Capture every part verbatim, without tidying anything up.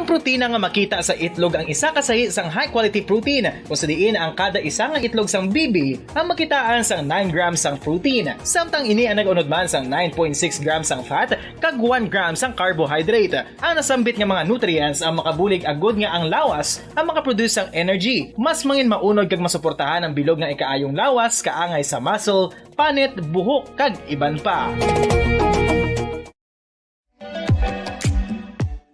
Protina nga makita sa itlog ang isa ka sahi sang high quality protein, kung sa diin ang kada isa nga itlog sang bibi ang makitaan sang nine grams sang protein, samtang ini ang nag-unod man sang nine point six grams sang fat kag one gram sang carbohydrate. Ang nasambit nga mga nutrients ang makabulig agud nga ang lawas ang makaproduce sang energy, mas mangin maunod kag masuportahan ang bilog nga ikaayong lawas, kaangay sa muscle, panit, buhok, kag iban pa.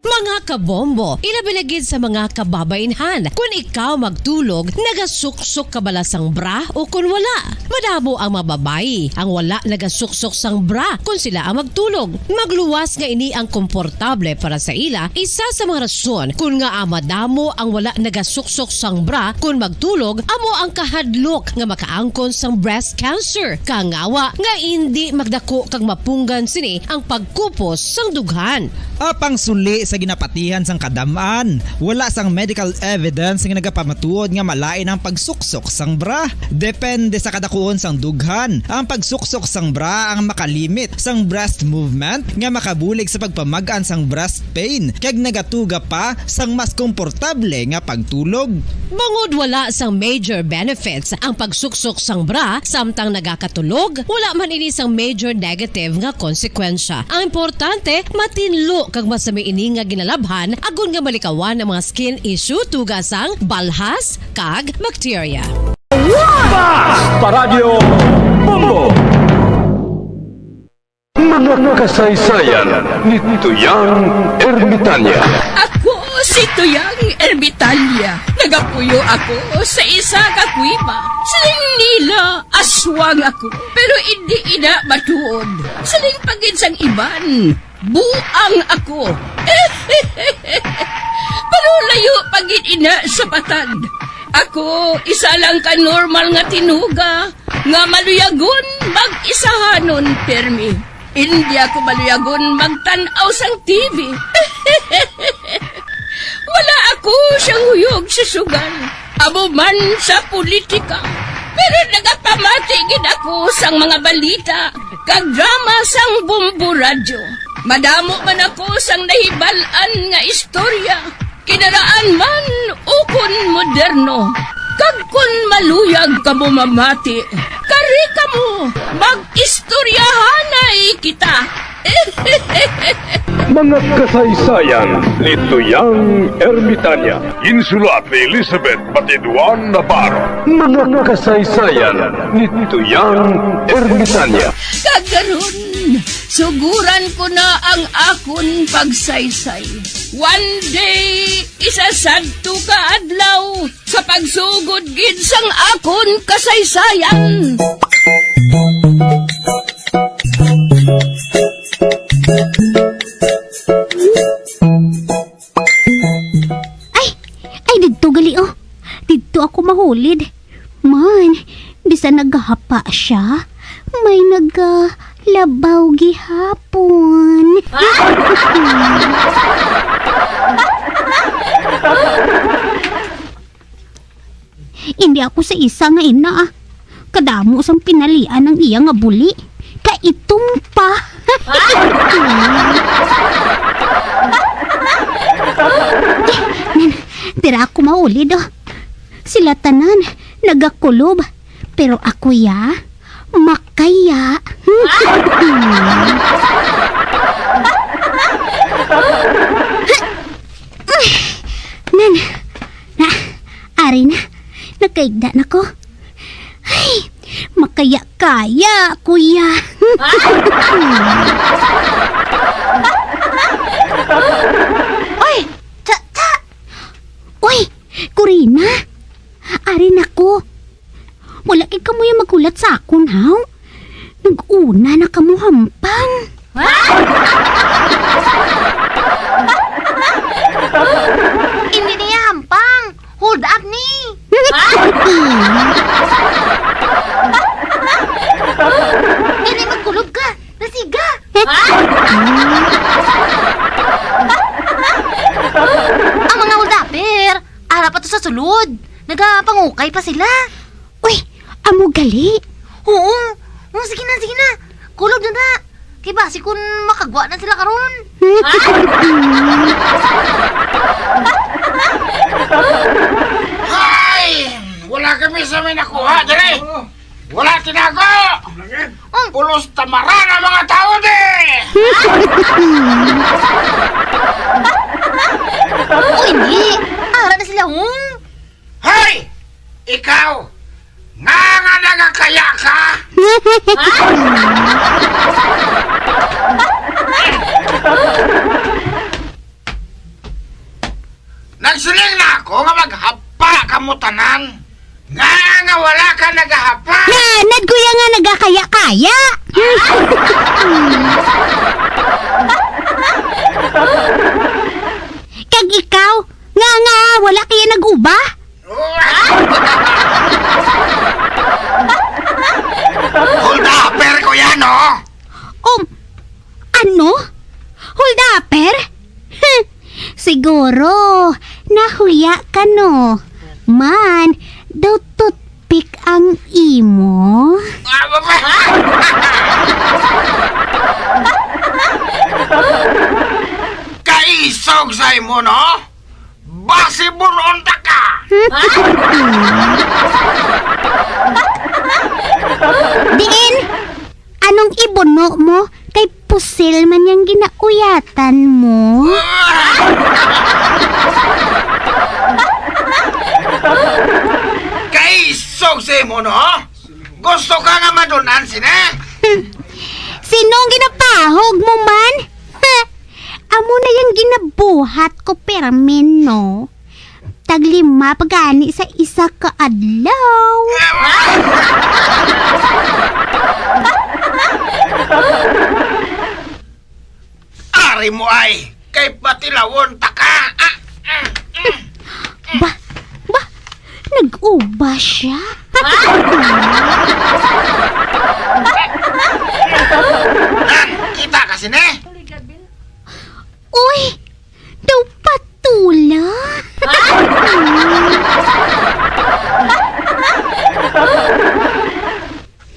Mga kabombo, ilabi na gid sa mga kababaynhan, kun ikaw magtulog, nagasuksok ka bala sang bra o kun wala? Madamo ang mga babayi ang wala nagasuksok sang bra kun sila ang magtulog. Magluwas nga ini ang komportable para sa ila, isa sa mga rason kun ngaa madamo ang wala nagasuksok sang bra kun magtulog amo ang kahadlok nga makaangkon sang breast cancer. Kangawa nga indi magdako kag mapunggan sini ang pagkupos sang dughan. Apang suli sa ginapatihan sang kadam-an, wala sang medical evidence nga nagapamatuod nga malain ang pagsuksok sang bra. Depende sa kadakuon sang dughan, ang pagsuksok sang bra ang makalimit sang breast movement nga makabulig sa pagpamag-an sang breast pain kag nagatuga pa sang mas komportable nga pagtulog. Bangod wala sang major benefits ang pagsuksok sang bra samtang nagakatulog, wala man ini sang major negative nga konsekwensya. Ang importante, matinlo kag masami ini nga ginalabhan agod nga malikawan ang mga skin issue tuga sang balhas kag bakterya. Basta Radyo Bombo! Mga kasaysayan ni Tuyang Ermitanya. Ako si Tuyang Ermitanya. Nagapuyo ako sa isa ka kuweba. Siling nila, aswang ako, pero indi ina matuod. Siling pa gid sang iban, buang ako. Pero layo pa gid ina sa patad. Ako, isa lang ka normal nga tinuga nga maluyagon mag-isahanon pirmi. Indi ako maluyagon magtan-aw sang T V. Wala ako siyang huyog sa sugal, amo man sa politika. Pero nagapamati gid ako sang mga balita kag drama sang Bombo Radyo. Madamo man ako sang nahibal-an nga istorya, kinaraan man ukon moderno. Kag kon maluyag kamo mamati, kari kamo, mag-istoryahanay kita. Mga kasaysayan ni Tuyang Ermitanya. Ginsulat ni Elizabeth Batiduan Navarro. Mga kasaysayan ni Tuyang Ermitanya. Kag karon, suguran ko na ang akon pagsaysay. One day, isa sadto ka adlaw, sa pagsugod gid sang akon kasaysayan. Ay, ay, didto gali, oh. Didto ako mahulid. Man, bisan nagahapa siya, may nagalabaw gihapon. Indi ako sa isa nga ina, ah. Kadamo sang pinalian ang iya nga buli. Kaitom pa. Nan, dira ako maulid, oh. Sila tanan nagakulob, pero ako, ya, makaya. Nan, na, ari na. Nagkaigda na ko. Ay, makaya-kaya, kuya. Oy, cha, cha. Uy, Corina. Ari na ko. Wala gid kamo yung maghulat sa akon, haw? Nag-una na kamo hampang. Hindi niya hampang. Hold up ni. Hindi magkulob ka. Nasiga. Ang mga hold-upper, ara pa to sa sulod. Nagapangukay pa sila. Uy, amo gali. Oo. Oh, sige na, sige na. Kulob na na. Kay basi kun makagwa na sila karon. Permiso may nakuha diri. Wala tinago. Pulos tamaran ang mga tao di. Uy, di. Ara na sila, hmm? Hoy! Ikaw, nga nga nagakaya ka? Nagsiling na ako nga maghapa kamo tanan. Nga nga wala ka nagahapa? Nanad, kuya, nga nagakaya-kaya. Kag ikaw, nga nga wala kaya nag-uba? Hold upper ko yan, oh! Um, ano? Hold upper? Siguro, nahuya ka, no? Man, daw toothpick ang imo? Kaisog sa imo, no? Basi buron ta ka! Diin, anong ibuno mo? Kay pusil man yang ginauyatan mo. Kaisog sa imo, no? Gusto ka nga madunan sini? Sinong ginapahog mo man? Amo na yang ginabuhat ko, permi, no? Taglima pa gani sa isa ka adlaw. Ari mo ay, kay patilawon ta ka. Ah, ah, ah. Ba, ba, nag-uba siya? Nan, kita ka sini? Uy, daw patula.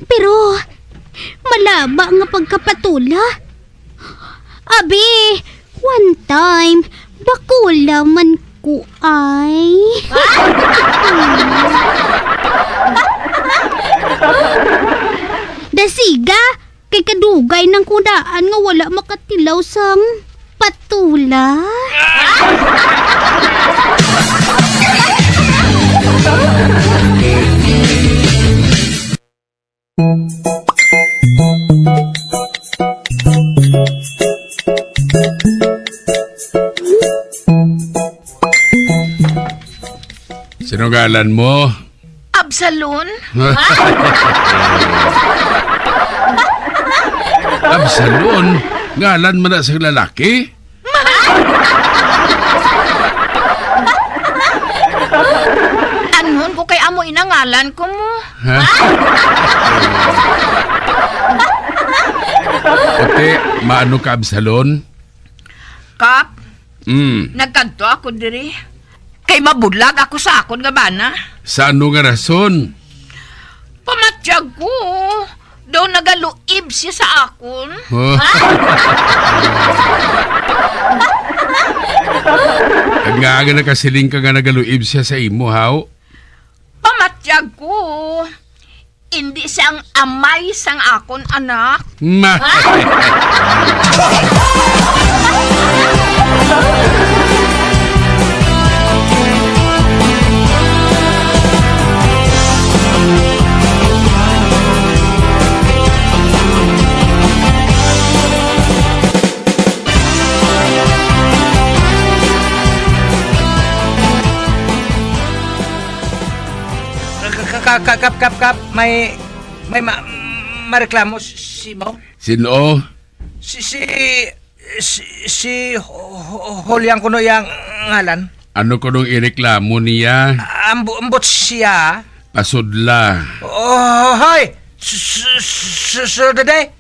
Pero malaba nga pagkapatula. Abi, one time, bakula man ko ay. Dasiga, kay kadugay nang kudaan nga wala makatilaw sang patula. Sino ngalan mo? Absalon? Absalon? Ngalan man na sa lalaki? Anhon ko kay amo inangalan ko mo. Ha? Ate, maano ka, Absalon? Kap, Mm. nagkadto ako diri. Kay mabulag ako sa akon nga bana. Sa ano nga rason? Pamatyag ko, daw nagaluib siya sa akon. Oh. Nga, nga nakasiling ka nga nagaluib siya sa imo, haw? Pamatyag ko, indi siya ang amay sang akon anak. Ma- Ka-, ka-, ka-, kap, kap, kap, may, may ma-, mareklamo si, si Mo? Sino? Si, si, si, si Ho-, Ho-, Julian kuno yang ngalan. Ano kunong ireklamo niya? Ambo-, ambot siya. Pasudla. Oh, hoy! Su-, su-, su-, su-, dede?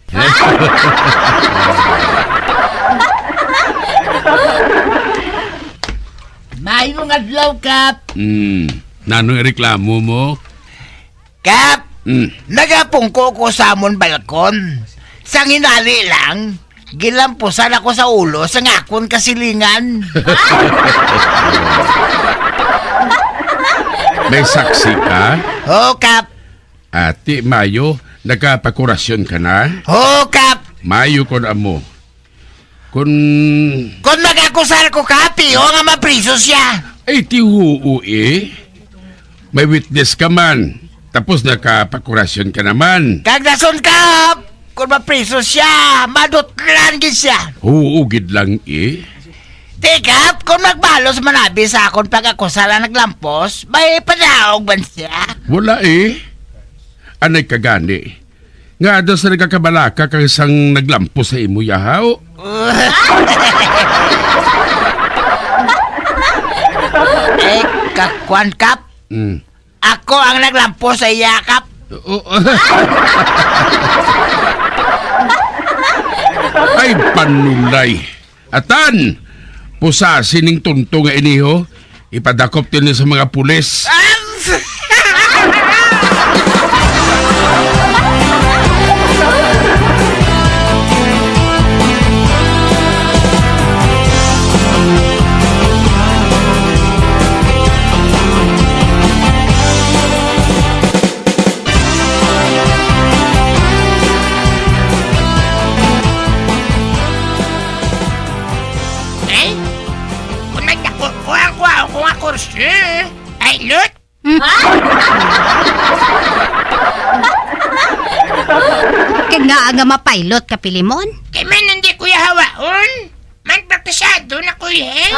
Maayong adlaw, Kap. Hmm. Nanong ireklamo mo? Kap, Mm. nagapungko ko sa amon balkon. Sang hinali lang, gilampusan ako sa ulo sang akon kasilingan. May saksi ka? Oo, Kap. Ati, mayo, nakapakurasyon ka na? Oo, Kap. Mayo kon amo. Kun Kon mag-akusar ko, Kap, iyo nga mapriso siya. Ay, ti huo, eh. May witness ka man. Tapos nakapakurasyon ka naman. Kag dason, Kap, kon mapriso siya, madutlan gid siya. Huo gid lang, eh. Ti, Kap, kon magbalos man abi sa akon pag-akusar ang naglampos, may padaog man siya. Wala, eh. Anay ka gani. Nga daw sa nagakabalaka kang sang naglampos sa imo, yahaw? Eh, kakwan, Kap. Mm. Ako ang naglampos sa iya, Kap. Oo. Ay, panulay. Atan, pusasi ning tonto nga ini, ho. Ipadakop din sa mga pulis. Eh? Kung may dako ko ang kuha ko nga kurso, pilot? Hmm? Kag nga nga mapilot ka, Pilimon? Kay man hindi ko yahawaon. Man praktisado na ko, eh.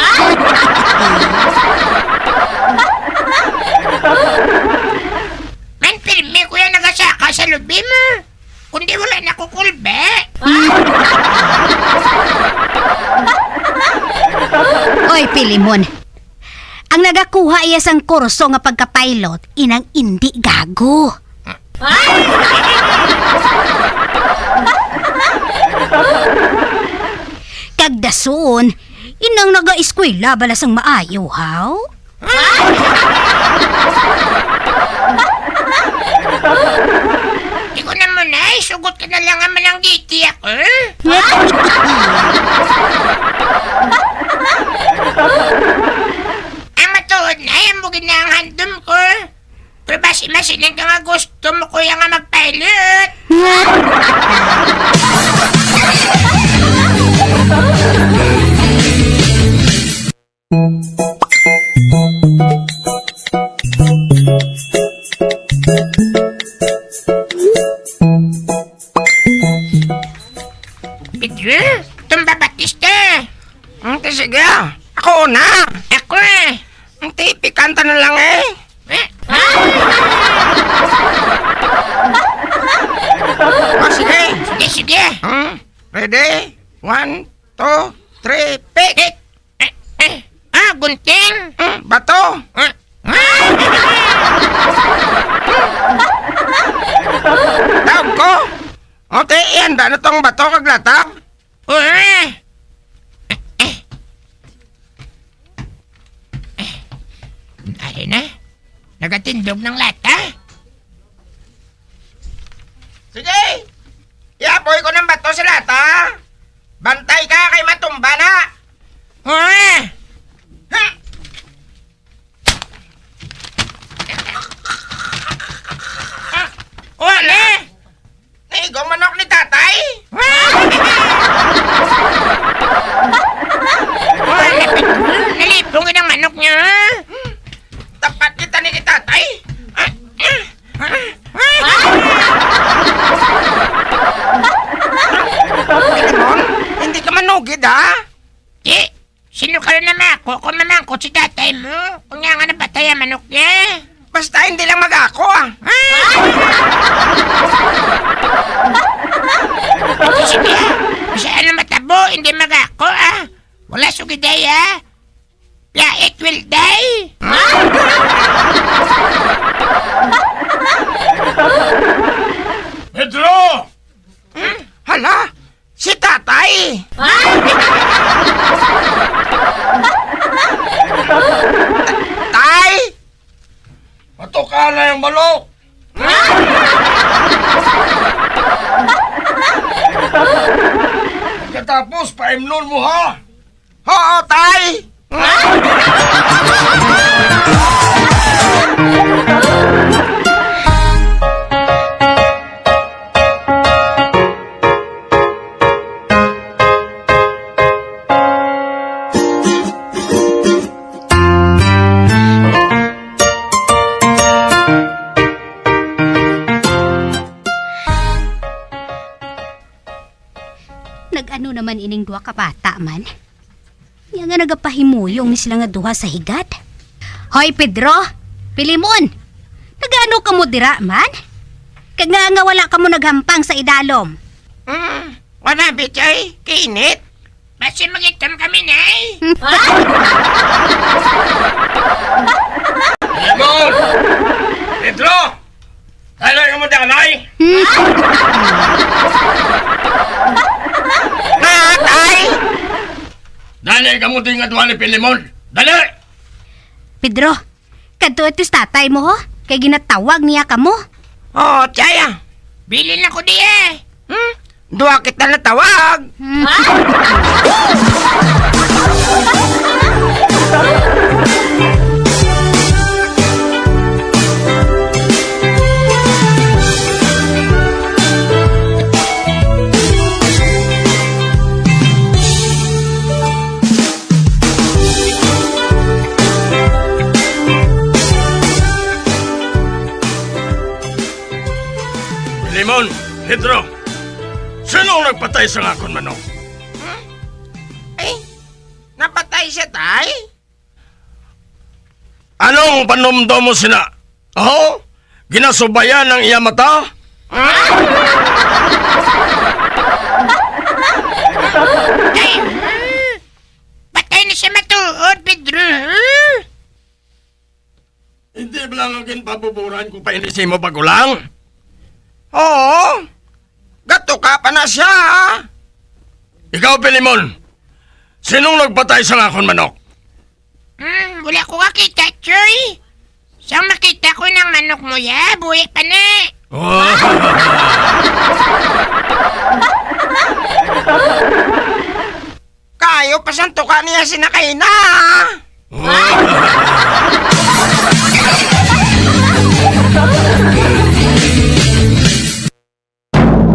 Man pirmi ko yan nagasaka sa lubim, ah. Kundi wala na ko kulbe. Oy, Pilimon. Ang nagakuha iya sang kurso nga pagka-pilot, inang indi gago. Kag dason, inang naga-eskwela bala sang maayo, haw? Di ko na mo na, sugot ka na lang nga malanggiti ako. Ang matuod na, yan mo gid na ang handom ko. Pero basi masiling ka nga gusto mo, kuya, nga mag-pilot. Pedro, tumba Batista. Ang ti, sige, ah. Ako una. Ako, eh. Ang ti, pikanta na lang, eh. Eh? Ah, sige. Sige, sige. Hmm? Ready? One, two, three, pick. Eh, eh, ah, gunting. Hmm, bato. Ah, ah. Daog ko. O, ti, ihanda na tong bato kag lata. Oh, eh. Eh, eh. Eh, ari na. Nagatindog ng lata. Sige! Iapoy ko ng bato sa lata. Bantay ka kay matumba na. Oh, eh. Ha! Ah, wala. Naigo manok ni tatay? Wala, Pedro. Nalipong ang manok niya. Tapat kita ni tatay. Filemon, hindi ka manugid, ha? Di. Sino ka na naman ako? Kung mamangkot si tatay mo, kung nga nga napatay ang manok niya. Basta hindi lang mag-ako, ah. Ito, sige, ah. Kasi ano matabo, hindi mag-ako, ah. Wala sugiday, ah. Yeah, it will die. Pedro! Hmm? Hala, si tatay! Tay! Matuka na yung manok! Pagkatapos, paimnon mo, ha? Oo, tay! Ining duha ka bata man. Nga nga nagapahimuyong ni sila nga duha sa higad. Hoy, Pedro! Pilimon! Nagano kamo dira man? Kag nga nga wala kamo naghampang sa idalom? Hmm, wala, Bichay. Kainit. Basi magitom kami, Nay. Pilimon! Pedro! Dali kamo danay! Tatay! Dali kamo di nga duha ni Pilimon! Dali! Pedro, kadto ito sa tatay mo, ho? Kay ginatawag niya kamo. Oh, Chaya. Bilin ako di eh. Hmm? Duha kita natawag. Hmm? Limon, Pedro, sino ang nagpatay sa akon manok? Hmm? Ay, napatay siya, tay? Anong panumdom mo sina? Oh? Ginasubayan ang iya mata? Ay, hmm? Patay na siya matuod, Pedro. Hmm? Hindi ba lang ang ginpabuburan ko pa ini sa imo, magulang? Oo. Gatuka pa na siya. Ikaw, Pilimon, sinong nagpatay sa akon manok? Hmm, wala ko kakita, Choy. Sang makita ko ng manok mo, ya, buhi pa na. Oh. Kayo pa sang tuka niya sina kaina.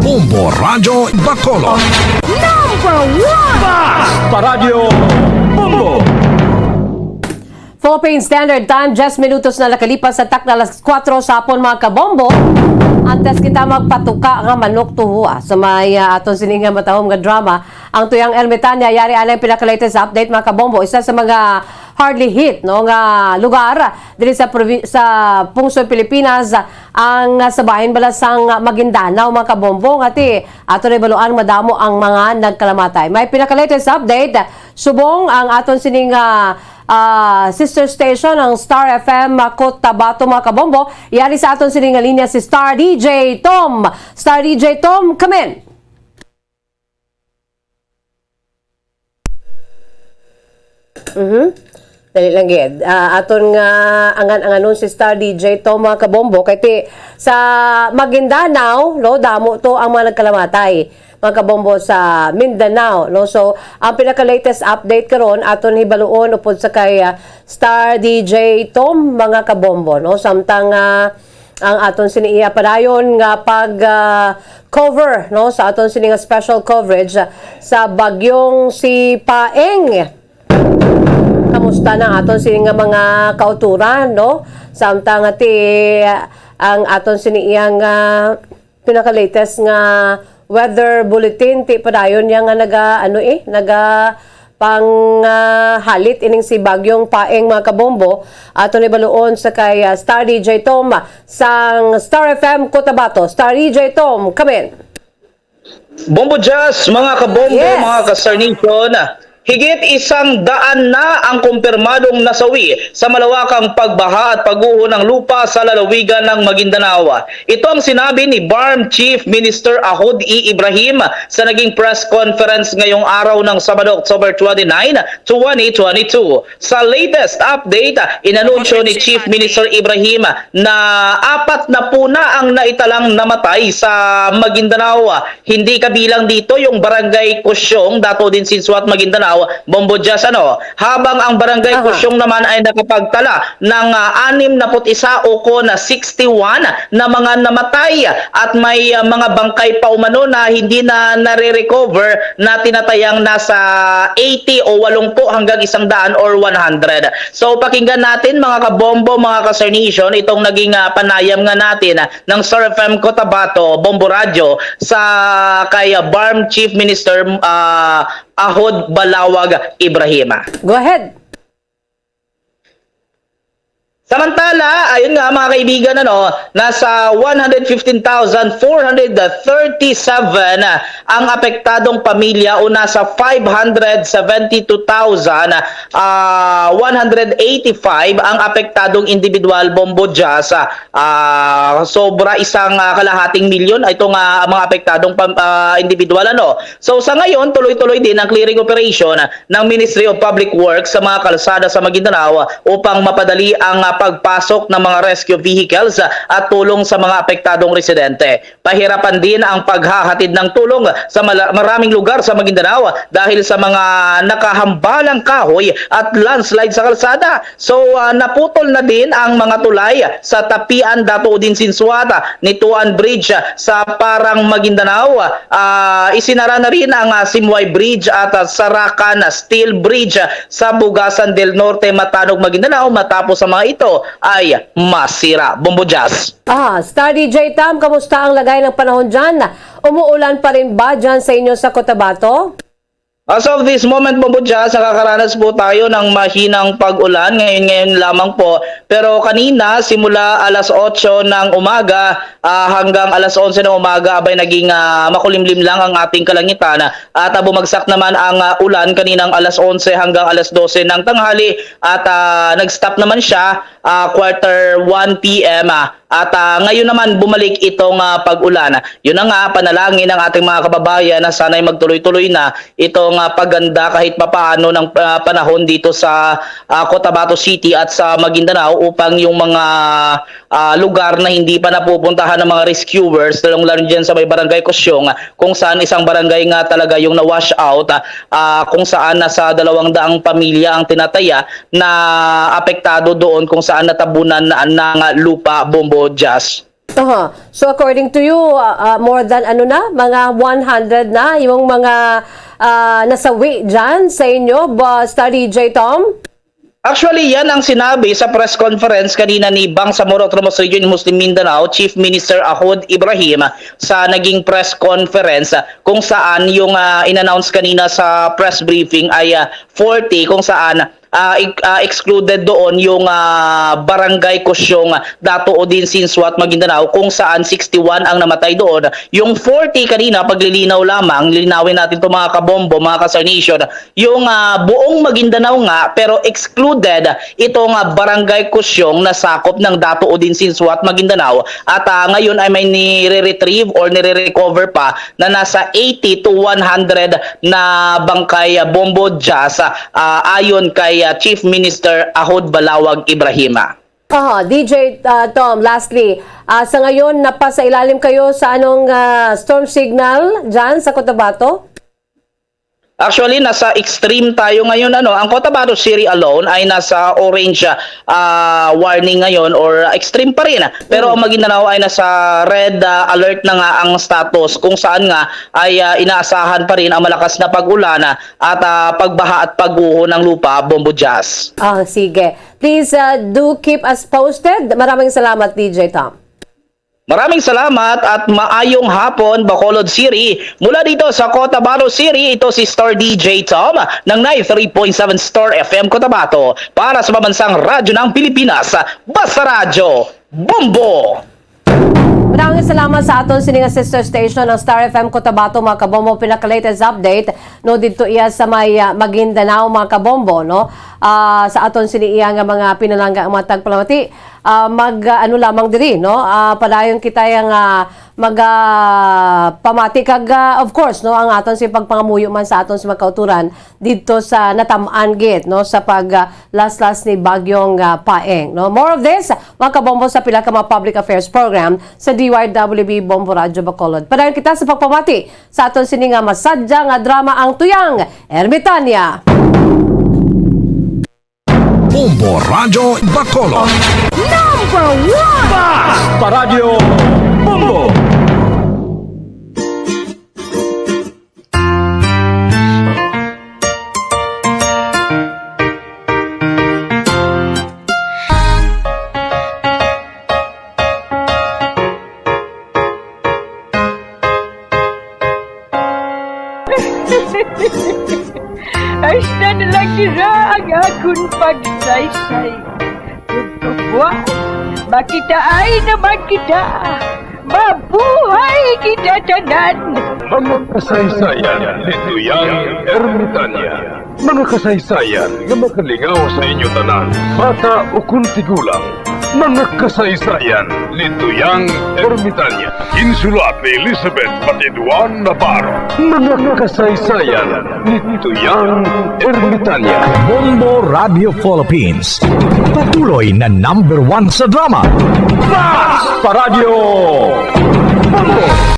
Bombo Radyo Bacolod. Number one! Basta Radyo Bombo! Philippine Standard Time, diyes minutos na nakalipas sa takna alas kuwatro sa hapon, mga kabombo. Antes kita magpatuka nga manok tuhoa sa may, ah, aton sini nga matahom nga drama, ang Tuyang Ermitania, yari anay pinaka-latest update, mga kabombo. Isa sa mga hardly hit, no, nga lugar diri sa provi-, sa pungsod Pilipinas, ang, ah, sa bahin bala sang Maguindanao, mga kabombo, nga ti ato na baluan madamo ang mga nagkalamatay. May pinaka-latest update subong ang aton sining, ah, ah, sister station, ang Star F M, ah, Cotabato, mga kabombo. Yari sa aton sining nga linya si Star D J Tom. Star D J Tom, come in. Mhm. Dali lang gid. Ah, aton nga angan-anganon si Star D J Tom, mga kabombo, kay ti sa Maguindanao, no, damo to ang mga nagkalamatay, mga kabombo, sa Mindanao, no. So, ang pinaka-latest update karon aton hibaluon upod sa kay, ah, Star D J Tom, mga kabombo, no. Samtang, ah, ang aton sini iya padayon nga pag, ah, cover, no, sa aton sini nga special coverage, ah, sa bagyong si Paeng. Kamusta na aton sini nga mga kauturan, no? Samtang ati, ah, ang aton sini iyang, ah, pinaka-latest nga weather bulletin, ti padayon niya nga naga, ano eh, naga pang, ah, halit ining si Bagyong Paeng, mga kabombo. Ato ni baluon sa kay, ah, Star D J Tom sang Star F M Cotabato. Star D J Tom, come in. Bombo Jazz, mga kabombo, yes, mga ka-Star Nation, higit isang daan na ang kumpirmadong nasawi sa malawakang pagbaha at pag-uho ng lupa sa lalawigan ng Maguindanao. Ito ang sinabi ni BARMM Chief Minister Ahod E. Ibrahim sa naging press conference ngayong araw ng Sabado, October twenty-nine, twenty twenty-two. Sa latest update, inanunsyo ni Chief Minister Ibrahim na apat na po na ang naitalang namatay sa Maguindanao. Hindi kabilang dito yung Barangay Kusyong, Dato Dinsin, Suat, Maguindanao, Bombo Jazz, ano, habang ang Barangay Aha. Kusyong naman ay nakapagtala ng, ah, anim na put isa o kon sixty-one na mga namatay at may, ah, mga bangkay pa umano na hindi na nare-recover na tinatayang nasa eighty o walongpo hanggang isang daan or one hundred. So, pakinggan natin, mga kabombo, mga ka-Star Nation, itong naging, ah, panayam nga natin, ah, ng Star F M Cotabato, Bombo Radyo, sa kay, ah, BARMM Chief Minister, ah, Ahod Balawag Ibrahim. Go ahead. Samantala, ayun nga, mga kaibigan, ano, nasa one hundred fifteen thousand four hundred thirty-seven ang apektadong pamilya o nasa five hundred seventy-two thousand, ah, one hundred eighty-five ang apektadong individual, Bombo Jazz. Ah, sobra isang, ah, kalahating milyon itong, ah, mga apektadong pam-, ah, individual, ano. So, sa ngayon, tuloy-tuloy din ang clearing operation ng Ministry of Public Works sa mga kalsada sa Maguindanao upang mapadali ang, ah, pagpasok ng mga rescue vehicles, ah, at tulong sa mga apektadong residente. Pahirapan din ang paghahatid ng tulong sa mala-, maraming lugar sa Maguindanao dahil sa mga nakahambalang kahoy at landslide sa kalsada. So, ah, naputol na din ang mga tulay sa Tapian, Dato Odin Sinsuat, ah, Nituan Bridge, ah, sa Parang, Maguindanao. Ah, isinara na rin ang, ah, Simway Bridge at, ah, Sarakan, ah, Steel Bridge, ah, sa Bugasan del Norte, Matanog, Maguindanao, matapos ang mga ito ay masira. Bombo Jazz. Ah, Star D J Tom, kamusta ang lagay ng panahon dyan? Umuulan pa rin ba dyan sa inyo sa Cotabato? As of this moment, Bombo Jazz, nakakaranas po tayo ng mahinang pag-ulan ngayon-ngayon lamang po. Pero kanina, simula alas otso ng umaga, ah, hanggang alas onse ng umaga, abay, naging, ah, makulimlim lang ang ating kalangitan. At, ah, bumagsak naman ang, ah, ulan kaninang alas onse hanggang alas dose ng tanghali. At, ah, nag-stop naman siya, ah, quarter one P M, ah. At, ah, ngayon naman, bumalik itong, ah, pag-ulan. Yun na nga, panalangin ang ating mga kababayan na sana'y magtuloy-tuloy na itong, ah, pagganda kahit papaano ng, ah, panahon dito sa, ah, Cotabato City at sa Maguindanao upang yung mga, ah, lugar na hindi pa napupuntahan ng mga rescuers, lalong-lalo dyan sa may Barangay Kusyong, kung saan isang barangay nga talaga yung na-wash out, ah, ah, kung saan nasa dalawang daang pamilya ang tinataya na apektado doon kung saan natabunan na ng lupa, Bombo Jazz. Aha. So, according to you, ah, ah, more than, ano na, mga one hundred na yung mga, ah, nasawi dyan sa inyo, ba, Star D J Tom? Actually, yan ang sinabi sa press conference kanina ni Bangsamoro Autonomous Region in Muslim Mindanao Chief Minister Ahod Ibrahim sa naging press conference, ah, kung saan yung, ah, in-announce kanina sa press briefing ay, ah, forty, kung saan, ah, ik-, ah, excluded doon yung, ah, Barangay Kusyong, Dato Odin, Sinsuat, Maguindanao, kung saan sixty-one ang namatay doon. Yung forty kanina, paglilinaw lamang, linawin natin to, mga kabombo, mga ka-Star Nation, yung, ah, buong Maguindanao nga, pero excluded itong, ah, Barangay Kusyong na sakop ng Dato Odin, Sinsuat, Maguindanao. At, ah, ngayon ay may nire-retrieve or nire-recover pa na nasa eighty to one hundred na bangkay, ah, Bombo Jazz, ah, ayon kay, ah, Chief Minister Ahod Balawag Ibrahima. Aha, D J, ah, Tom, lastly, ah, sa ngayon, napasailalim kayo sa anong, ah, storm signal dyan sa Cotabato? Actually, nasa extreme tayo ngayon, ano. Ang Cotabato City alone ay nasa orange, ah, warning ngayon or extreme pa rin. Pero Mm. ang Maguindanao ay nasa red, ah, alert na nga ang status, kung saan nga ay, ah, inaasahan pa rin ang malakas na pag-ulan, ah, at, ah, pagbaha at pagguho ng lupa, Bombo Jazz. Ah, sige. Please, ah, do keep us posted. Maraming salamat, D J Tom. Maraming salamat at maayong hapon, Bacolod City. Mula dito sa Cotabato City, ito si Star D J Tom ng ninety-three point seven Star F M Cotabato para sa Pambansang Radyo ng Pilipinas. Basta Radyo, Bombo! Maraming salamat sa aton sini nga sister station, ang Star F M Cotabato, mga kabombo, pinaka-latest update, no, didto iya sa may, ah, Maguindanao, mga kabombo, no? Ah, sa aton sini iya nga mga pinalangga, mga tagpalamati, ah, mag, ah, ano lamang diri, no? Ah, padayon kita yang, ah, Maga pamati kag, ah, of course, no, ang aton si pagpangamuyo man sa aton si mga kauturan didto sa natam-an gid, no, sa pag, ah, laslas ni Bagyong, ah, Paeng, no. More of this, mga kabombo, sa pila ka mga public affairs program sa D Y W B Bombo Radyo Bacolod. Padayon kita sa pagpamati sa aton sini nga masadya nga drama, Ang Tuyang Ermitanya. Bombo Radyo Bacolod. Number one! Basta Radyo Bombo! Hasta na lang dira ang akon pagsaysay. Ug buwas, makitaay naman kita. Mabuhay kita tanan! Mga kasaysayan ni Tuyang Ermitanya. Mga kasaysayan nga makalingaw sa inyo tanan, bata ukon tigulang. Mga kasaysayan ni Tuyang Ermitanya. Insulat ni Elizabeth Patiduan Navarro. Mga kasaysayan ni Tuyang Ermitanya. Bombo Radio Philippines. Patuloy na number one sa drama. Basta Radyo Bombo!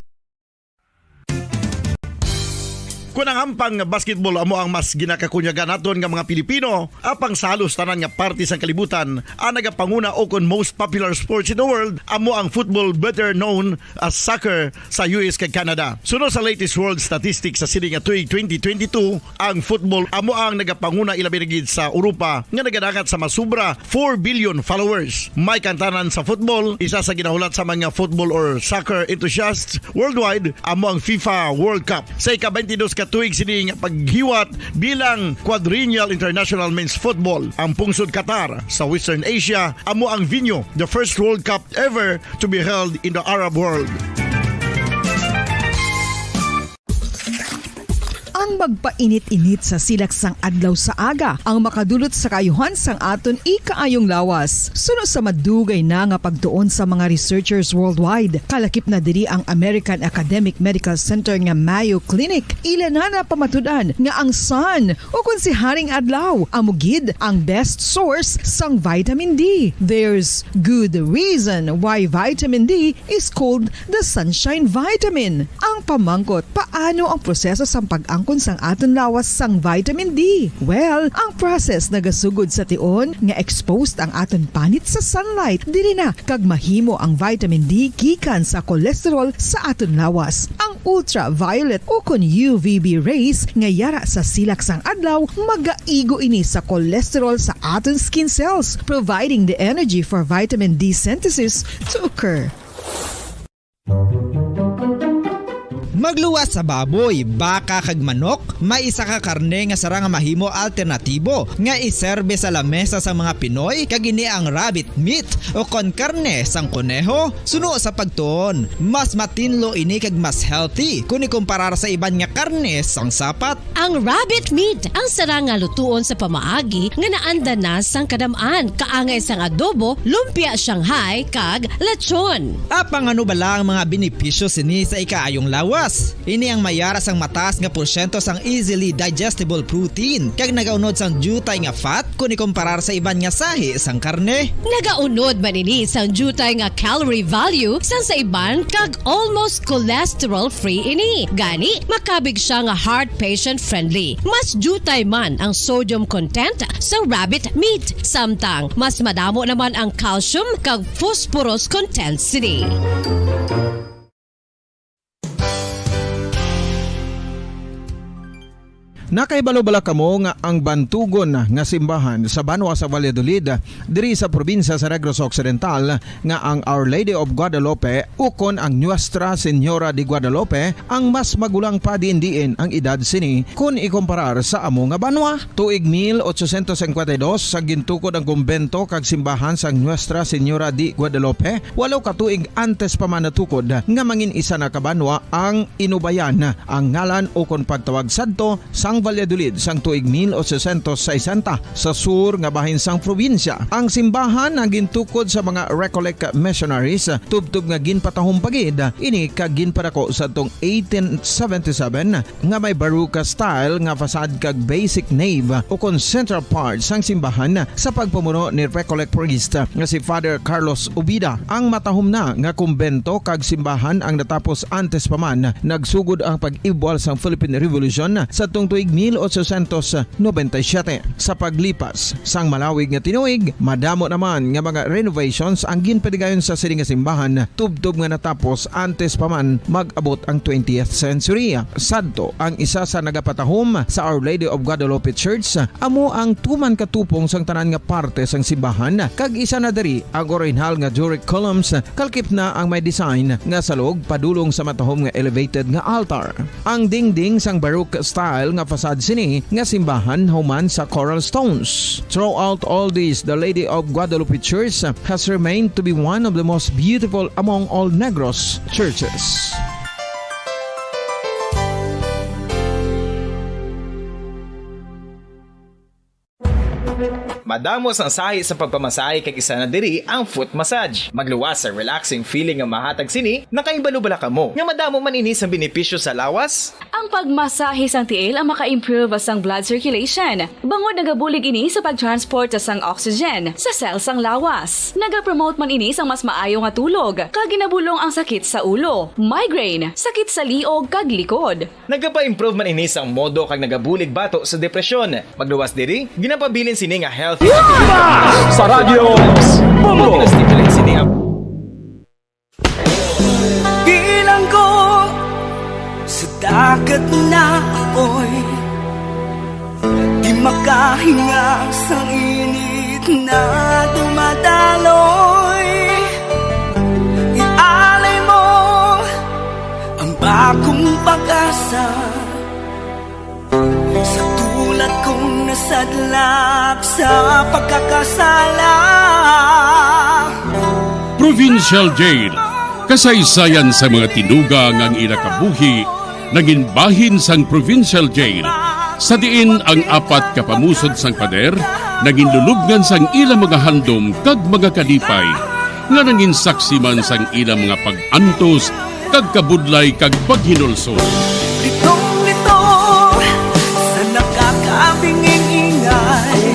Kon ang hampang nga basketball amo ang mas ginakakunyagan naton nga mga Pilipino, apang sa halos tanan nga parte sang kalibutan, ang nagapanguna ukon most popular sports in the world amo ang football, better known as soccer, sa U S kag Canada. Suno sa latest world statistics sa sini nga tuig twenty twenty-two, ang football amo ang nagapanguna, ilabi na gid sa Europa, nga nagadangat sa masubra four billion followers. May kantanan sa football, isa sa ginahulat sa mga football or soccer enthusiasts worldwide, amo ang FIFA World Cup. Sa ika-twenty-dos ka tuig sini nga paghiwat bilang Quadrennial International Men's Football, ang pungsod Qatar sa Western Asia amo ang venue, the first World Cup ever to be held in the Arab world. Ang magpainit-init sa silak sang adlaw sa aga ang makadulot sa kaayuhan sang aton ikaayong lawas. Suno sa madugay na nga pagtuon sa mga researchers worldwide, kalakip na diri ang American Academic Medical Center nga Mayo Clinic. Ila na napamatud-an nga ang sun, o kon si Haring Adlaw, amo gid ang best source sang vitamin D. There's good reason why vitamin D is called the sunshine vitamin. Ang pamangkot, paano ang proseso sang pag-angkon sang aton lawas sang vitamin D? Well, ang process nagasugod sa tion nga exposed ang aton panit sa sunlight. Diri na kag mahimo ang vitamin D gikan sa cholesterol sa aton lawas. Ang ultraviolet ukon U V B rays nga yara sa silak sang adlaw magaigo ini sa cholesterol sa aton skin cells, providing the energy for vitamin D synthesis to occur. Magluwas sa baboy, baka, kag manok, may isa ka karne nga sarang nga mahimo alternatibo nga iserbe sa lamesa sang mga Pinoy, kag ini ang rabbit meat o kon karne sang koneho. Suno sa pagtuon, mas matinlo ini kag mas healthy kon ikumparar sa iban nga karne sang sapat. Ang rabbit meat ang sarang nga lutuon sa pamaagi nga naandan na sang kadam-an, kaangay sang adobo, lumpia Shanghai, kag lechon. Apang ano bala ang mga benepisyo sini sa ikaayong lawas? Ini ang mayara sang mataas nga porsyento sang easily digestible protein, kag nagaunod sang diutay nga fat kon ikumparar sa iban nga sahi sang karne. Nagaunod man ini sang diutay nga calorie value sang sa iban kag almost cholesterol-free ini. Gani, makabig sia nga heart patient-friendly. Mas diutay man ang sodium content sa rabbit meat, samtang mas madamo naman ang calcium kag phosphorus content sini. Nakahibalo bala kamo nga ang bantugon nga simbahan sa banwa sa Valladolid, diri sa probinsya sa Negros Occidental, nga ang Our Lady of Guadalupe ukon ang Nuestra Señora de Guadalupe ang mas magulang pa diin-diin ang edad sini kon ikumparar sa amo nga banwa? Tuig mil ochocientos cincuenta y dos, sa gintukod ang kumbento kag simbahan sang Nuestra Señora de Guadalupe, walo ka tuig antes pa man natukod nga mangin isa na ka banwa ang Inubayan, ang ngalan ukon pagtawag sadto sang Valladolid sang tuig mil ochocientos sesenta sa sur nga bahin sang probinsya. Ang simbahan ang gintukod sa mga Recollect missionaries, tubtob nga ginpatahom pa gid ini kag ginpadako sadtong eighteen seventy-seven, nga may Baroque style nga facade kag basic nave, ukon central part sang simbahan, sa pagpamuno ni Recollect priest nga si Father Carlos Ubida. Ang matahom na nga kumbento kag simbahan ang natapos antes pa man nagsugod ang pag-ibwal sang Philippine Revolution sadtong tuig mil ochocientos noventa y siete. Sa paglipas sang malawig nga tinuig, madamo naman nga mga renovations ang ginpadigayon sa sini nga simbahan, tubtob nga natapos antes pa man mag-abot ang twentieth century. Sadto, ang isa sa nagapatahom sa Our Lady of Guadalupe Church amo ang tuman ka tupong sang tanan nga parte sang simbahan, kag isa na diri ang orihinal nga Doric columns, kalkip na ang may design nga salog padulong sa matahom nga elevated nga altar. Ang dingding sang Baroque style nga facade sini nga simbahan human sa coral stones. Throughout all this, the Lady of Guadalupe Church has remained to be one of the most beautiful among all Negros churches. Madamo sang sahi sa pagpamasahe kag isa na diri ang foot massage. Magluwas sa relaxing feeling nga mahatag sini, nakahibalo bala kamo nga madamo man ini sang benepisyo sa lawas? Ang pagmasahe sang tiil ang maka-improve sang blood circulation, bangod nagabulig ini sa pag-transport sang oxygen sa cell sang lawas. Nagapromote man ini sang mas maayo nga tulog, kag ginabulong ang sakit sa ulo, migraine, sakit sa liog, kag likod. Nagapa-improve man ini sang modo kag nagabulig bato sa depresyon. Magluwas diri, ginapabilin sini nga healthy activity. Sa Radyo Bombo! Stimulate sini ang Bilanggo sa dagat na apoy, di makahinga sa init na dumadaloy. Ialay mo ang bagong pag-asa sa tulad kong nasadlak sa pagkakasala. Provincial Jail, kasaysayan sa mga tinuga nga ang ila kabuhi nangin bahin sang Provincial Jail. Sa diin ang apat ka pamusod sang pader nangin lulubngan sang ila mga handom kag mga kalipay, nga nangin saksi man sang ila mga pag-antos kag kabudlay kag paghinulsol. Litong-lito sa nakakabinging ingay,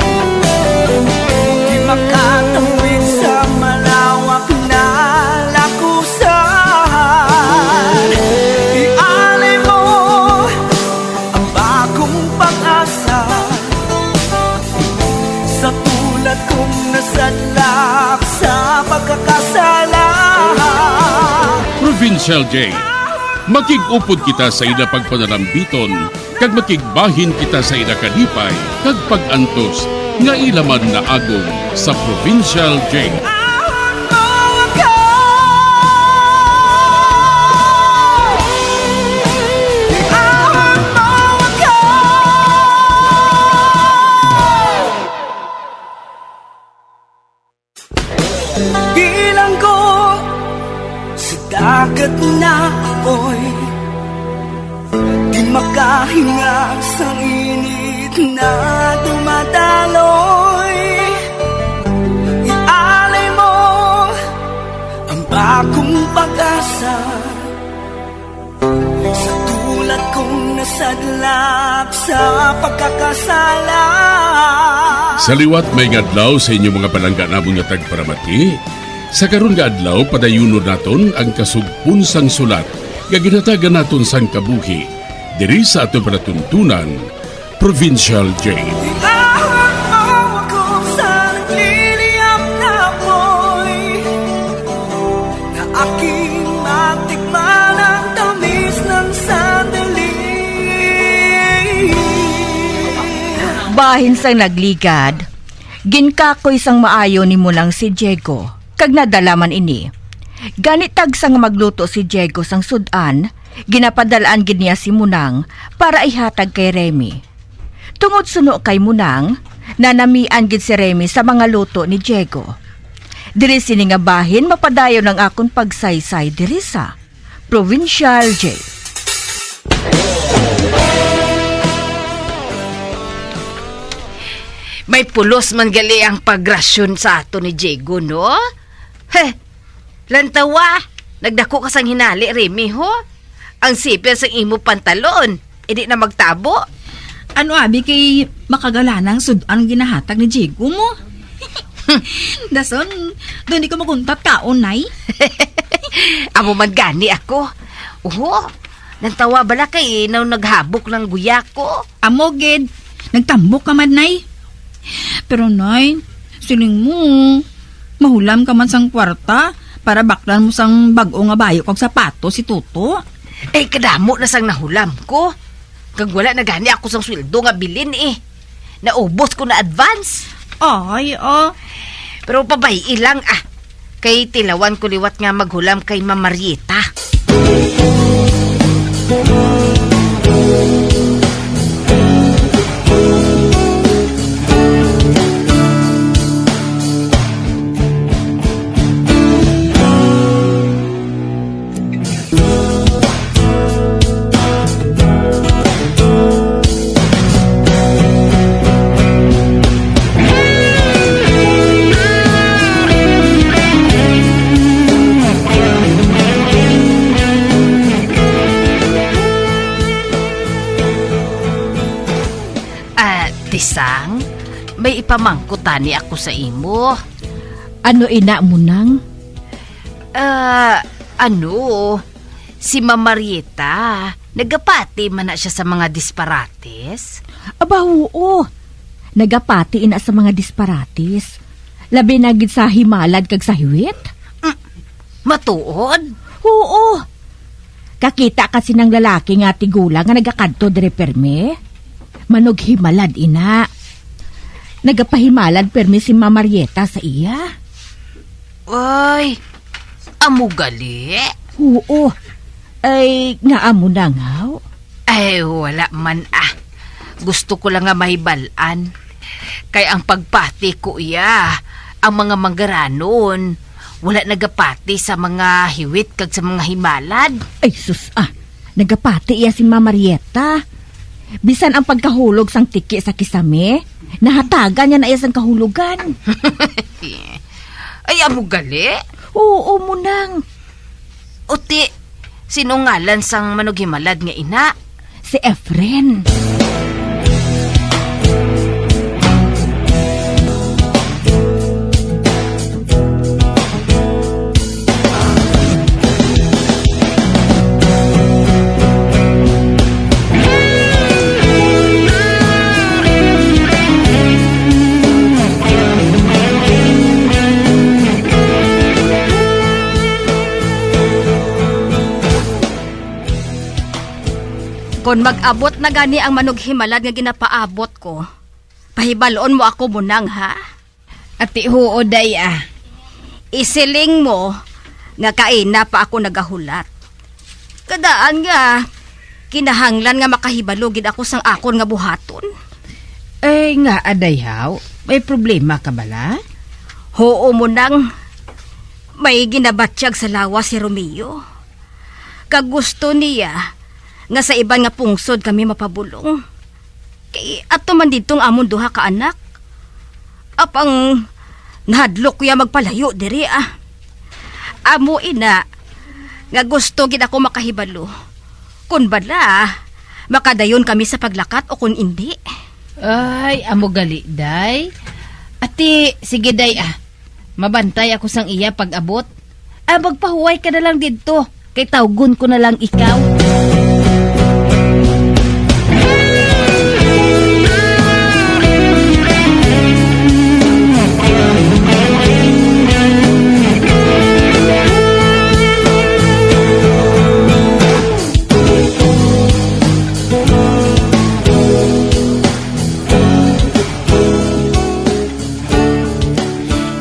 di makatawid sa malawak na lakusan. Ialay mo ang bagong pag-asa sa tulad kong nasadlak sa pagkakasala. Provincial Jail. Makig-upod kita sa ila pagpanalambiton, kag makigbahin kita sa ila kalipay kag pag-antos nga ila man naagom sa Provincial Jail. Bilanggo sa dagat na apoy, di makahinga sa init na dumadaloy. Ialay mo ang bagong pag-asa sa tulad kong nasadlak sa pagkakasala. Sa liwat, maayong adlaw sa inyo, mga palangga namon nga tagparamati. Sa karon nga adlaw, padayunon naton ang kasugpon sang sulat nga ginhatagan naton sang kabuhi diri sa aton palatuntunan, Provincial Jail. Iahon mo ako sa nagliliyab na apoy, na aking matikman ang tamis ng sandali. Bahin sang nagligad, ginkakoy sang maayo ni Munang si Diego, kag nadala man ini. Gani, tagsa nga magluto si Diego sang sud-an, ginapadal-an gid niya si Munang para ihatag kay Remy. Tungod suno kay Munang, nanamian gid si Remy sa mga luto ni Diego. Diri sini nga bahin mapadayon ang akon pagsaysay diri sa Provincial Jail. May pulos man gali ang pagrasyon sa ato ni Diego, no? He, lantawa, nagdako ka sang hinali, Remy, ho? Ang sipil sang imo pantalon, hindi na magtabo. Ano abi kay makagalanang sud-an ginahatag ni Diego mo? Dason, doon di ko maguntat kaon, nay. Amo man gani ako. Oho, lantawa bala kay naw naghabok lang guya ko. Amo gid, nagtambok ka man, nay. Pero, nay, siling mo, mahulam ka man sang kwarta para baklan mo sang bag-o nga bayo kag sapatos si Toto. Eh, kadamo na sang nahulam ko. Kag wala na gani ako sang sweldo nga bilin, eh. Naubos ko na advance. Ay, ah. Pero pabay-i lang, ah. Kay tilawan ko liwat nga maghulam kay Ma'am Marieta. Ah, Tisang, may ipamangkot tani ako sa imo. Ano ina mo nang? Ah, ano, si Ma'am Marieta, nagapati man na siya sa mga disparates? Aba, oo. Nagapati ina sa mga disparates. Labi na gid sa himalad kag sa hiwit. Mm, matuod? Oo. Kakita ka sinang lalaki nga tigulang nga nagakadto diri permi? Manughimalad ina. Nagapahimalad permi si Ma'am Marieta sa iya. Ay, amo gali? Oo. Ay, nga amo na nga. Ay, wala man, ah. Gusto ko lang nga mahibal-an. Kay ang pagpati ko iya, ang mga manggaranon, wala nagapati sa mga hiwit kag sa mga himalad. Ay, sus, ah. Nagapati iya si Ma'am Marieta. Bisan ang pagkahulog sang tiki sa kisame, nahatagan niya na iya sang kahulogan. Ay, amo gali? Oo, Munang. Uti, sino ngalan sang manughimalad nga ina? Si Efren. Kon mag-abot na gani ang manughimalad nga ginapaabot ko, pahibalon mo ako, Munang, ha? Ati, huo, day, ah. Isiling mo nga kaina pa ako nagahulat. Kadaan nga, kinahanglan nga makahibalo gid ako sang akon nga buhaton. Ay, nga, aday, haw? May problema ka bala? Huo, Munang. May ginabatyag sa lawas si Romeo. Kag gusto niya nga sa iban nga pungsod kami mapabulong. Kay ato man didto ang amon duha ka anak. Apang nahadlok ko ya magpalayo diri, ah. Amo ina nga gusto gid ako makahibalo kon bala makadayon kami sa paglakat o kon indi. Ay, amo gali, day. Ati, sige, day, ah. Mabantay ako sang iya pag-abot. Ah, magpahuway ka na lang didto, kay tawgon ko na lang ikaw.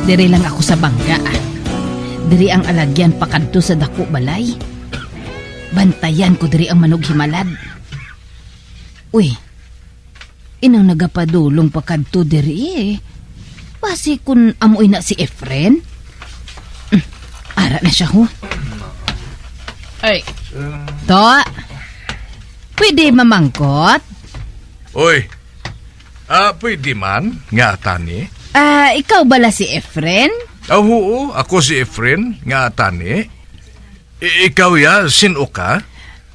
Diri lang ako sa bangga, ah. Diri ang alagyan pakadto sa dako balay. Bantayan ko diri ang manughimalad. Uy, inang nagapadulong pakadto diri, eh. Basi kun amo ina si Efren? Hmm, ara na siya, ho. Ay. To, pwede mamangkot? Oy, Ah, pwede man, nga atani. Ah, ikaw bala si Efren? Ah, huo, ako si Efren, nga atani. I-, ikaw ya, sin-o ka?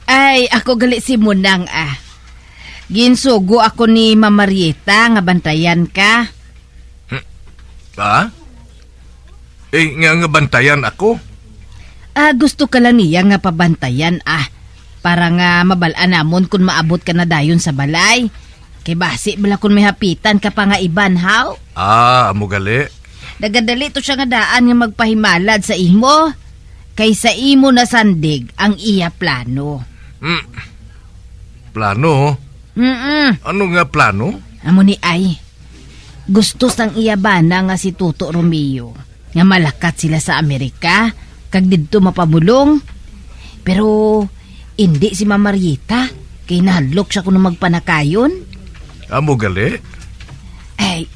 Ay, ako gali si Munang, ah. Ginsugo ako ni Ma'am Marieta nga bantayan ka. Hmm. Ah? Eh, nga, nga bantayan ako? Ah, gusto ka lang niya nga pabantayan, ah. Para nga mabal-an namon kung maabot ka na dayon sa balay. Kay basi bala kung may hapitan ka pa nga iban, haw? Ah, amo gali. Nagadali to siya nga daan nga magpahimalad sa imo. Kay sa imo nasandig ang iya plano. Hmm. Plano? Mm-mm. Ano nga plano? Amo ni ay. Gusto sang iya bana nga si Toto Romeo nga malakat sila sa Amerika kag didto mapamulong. Pero indi si Ma'am Marieta, kay nahadlok siya kuno magpanakayon. Amo gali? Ay,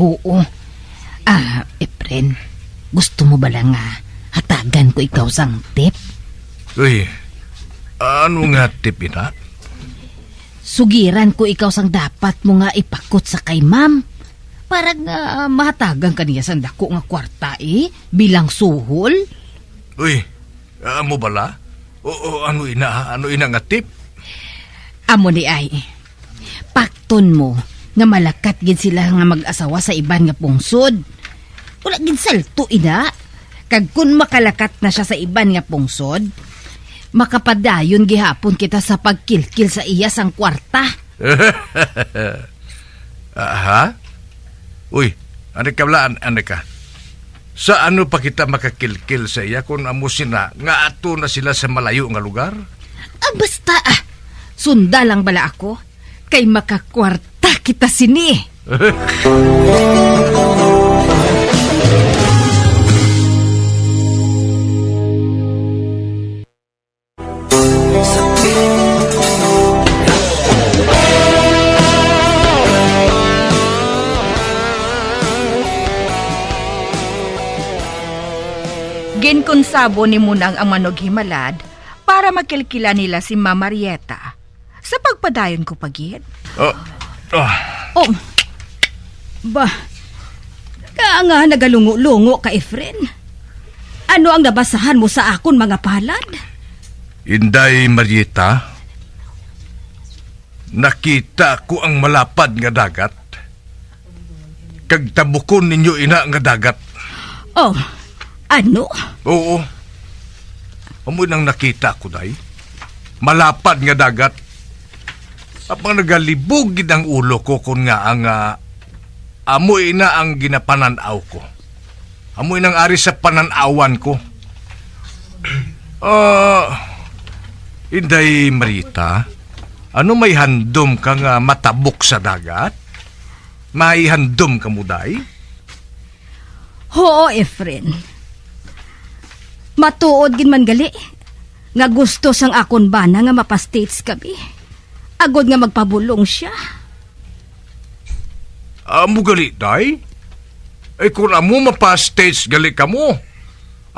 huo. Ah, Efren, gusto mo bala nga hatagan ko ikaw sang tip? Uy, ano nga tip ina? Sugiran ko ikaw sang dapat mo nga ipakot sa kay ma'am. Para nga mahatagan ka niya sang dako nga kwarta, eh, bilang suhol. Uy, amo bala? O, o, ano ina, ha? Ano ina nga tip? Amo ni ay, pakton mo nga malakat gid sila nga mag-asawa sa iban nga pungsod. Wala gid salto ina. Kag kun makalakat na siya sa iban nga pungsod, makapadayon gihapon kita sa pagkilkil sa iya sang kwarta. Aha? Uy, ano ka bala, an-, ano ka? Sa ano pa kita makakilkil sa iya kung amo sina nga ato na sila sa malayo nga lugar? Ah, basta, ah. Sunda lang bala ako, kay makakwarta kita sini. Ginkonsabo ni Munang ang manughimalad para makilkila nila si Ma'am Marieta. Sa pagpadayon ko pa gid. Oh, oh. Oh. Ba, ka nga nagalungo-lungo ka, Efren? Ano ang nabasahan mo sa akon mga palad? Inday Marieta, nakita ko ang malapad nga dagat, kag tabukon ninyo ina nga dagat. Oh, ano? Oo. Amo nang nakita ko, day. Malapad nga dagat. Apang nagalibog gid ang ulo ko kon ngaa nga amo ina ang ginapanan-aw ko. Amo inang ari sa panan-awan ko. Ah, Inday Marita, ano may handom ka nga matabok sa dagat? May handom ka mo, day? Huo, Efren. Matuod gid man gali nga gusto sang akon bana nga mapa-States kami, agod nga magpabulong sia. Amo gali, day? Ay, kun amo mapa-States gali kamo,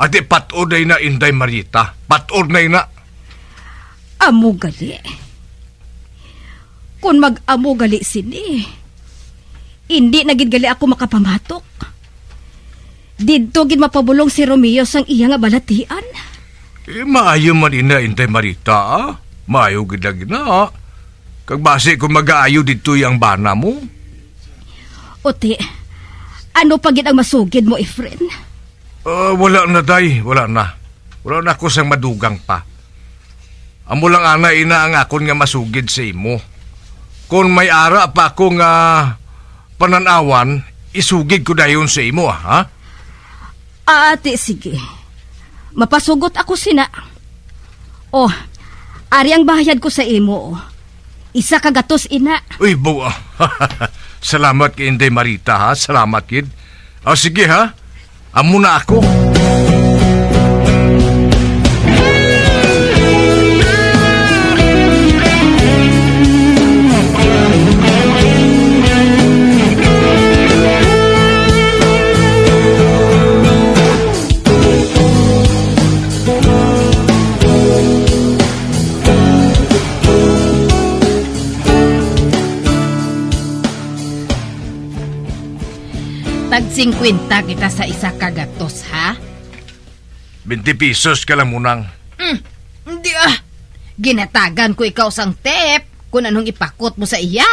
adi, pat-od na ina, Inday Marita. Pat-od na ina. Amo gali. Kon mag-amo gali sini, indi na gid gali ako makapamatok. Didto gid mapabulong si Romeo sang iya nga balatian. Eh, maayo man ina, Inday Marita, ah. Maayo gid lagi na, ah. Kag basi kung magaayo didto ang bana mo. Uti, ano pa gid ang masugid mo, Efren? Ah, wala na, day. Wala na. Wala na ako sang madugang pa. Amo lang ana ina ang akon nga masugid sa imo. Kon may ara pa ako nga panan-awan, isugid ko dayon sa imo, ha? Ah, ati, sige. Mapasugot ako sina. Oh, ari ang bayad ko sa imo. Isa ka gatos ina. Uy, bawa. Salamat kay Inday Marita, ha? Salamat, kid. Ah, sige, ha? Amo na ako. Singkwenta kita sa isa ka gatos, ha? Twenty pesos ka lang, Munang. Mm, hindi, ah. Ginatagan ko ikaw sang tip kung anong ipakot mo sa iya.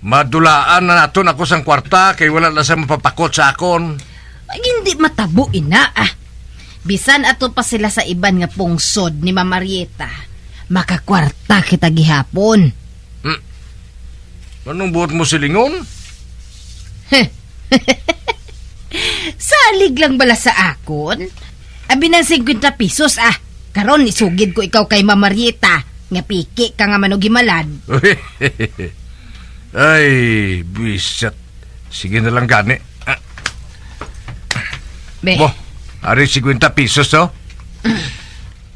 Madulaan na naton ako sang kwarta kay wala na siya mapapakot sa akon. Ay, hindi matabo ina, ah. Bisan ato pa sila sa iban nga pungsod ni Mama Marieta, makakwarta kita gihapon. Hmm. Anong buot mo silingon? Salig lang bala sa akon? Abi nang singkwenta pesos, ah. Karon, isugid ko ikaw kay Mama Marieta, nga piki ka nga manugimalad. Ay, bisat. Sige na lang gani. Ah. Be. Bo, ari singkwenta pesos, to?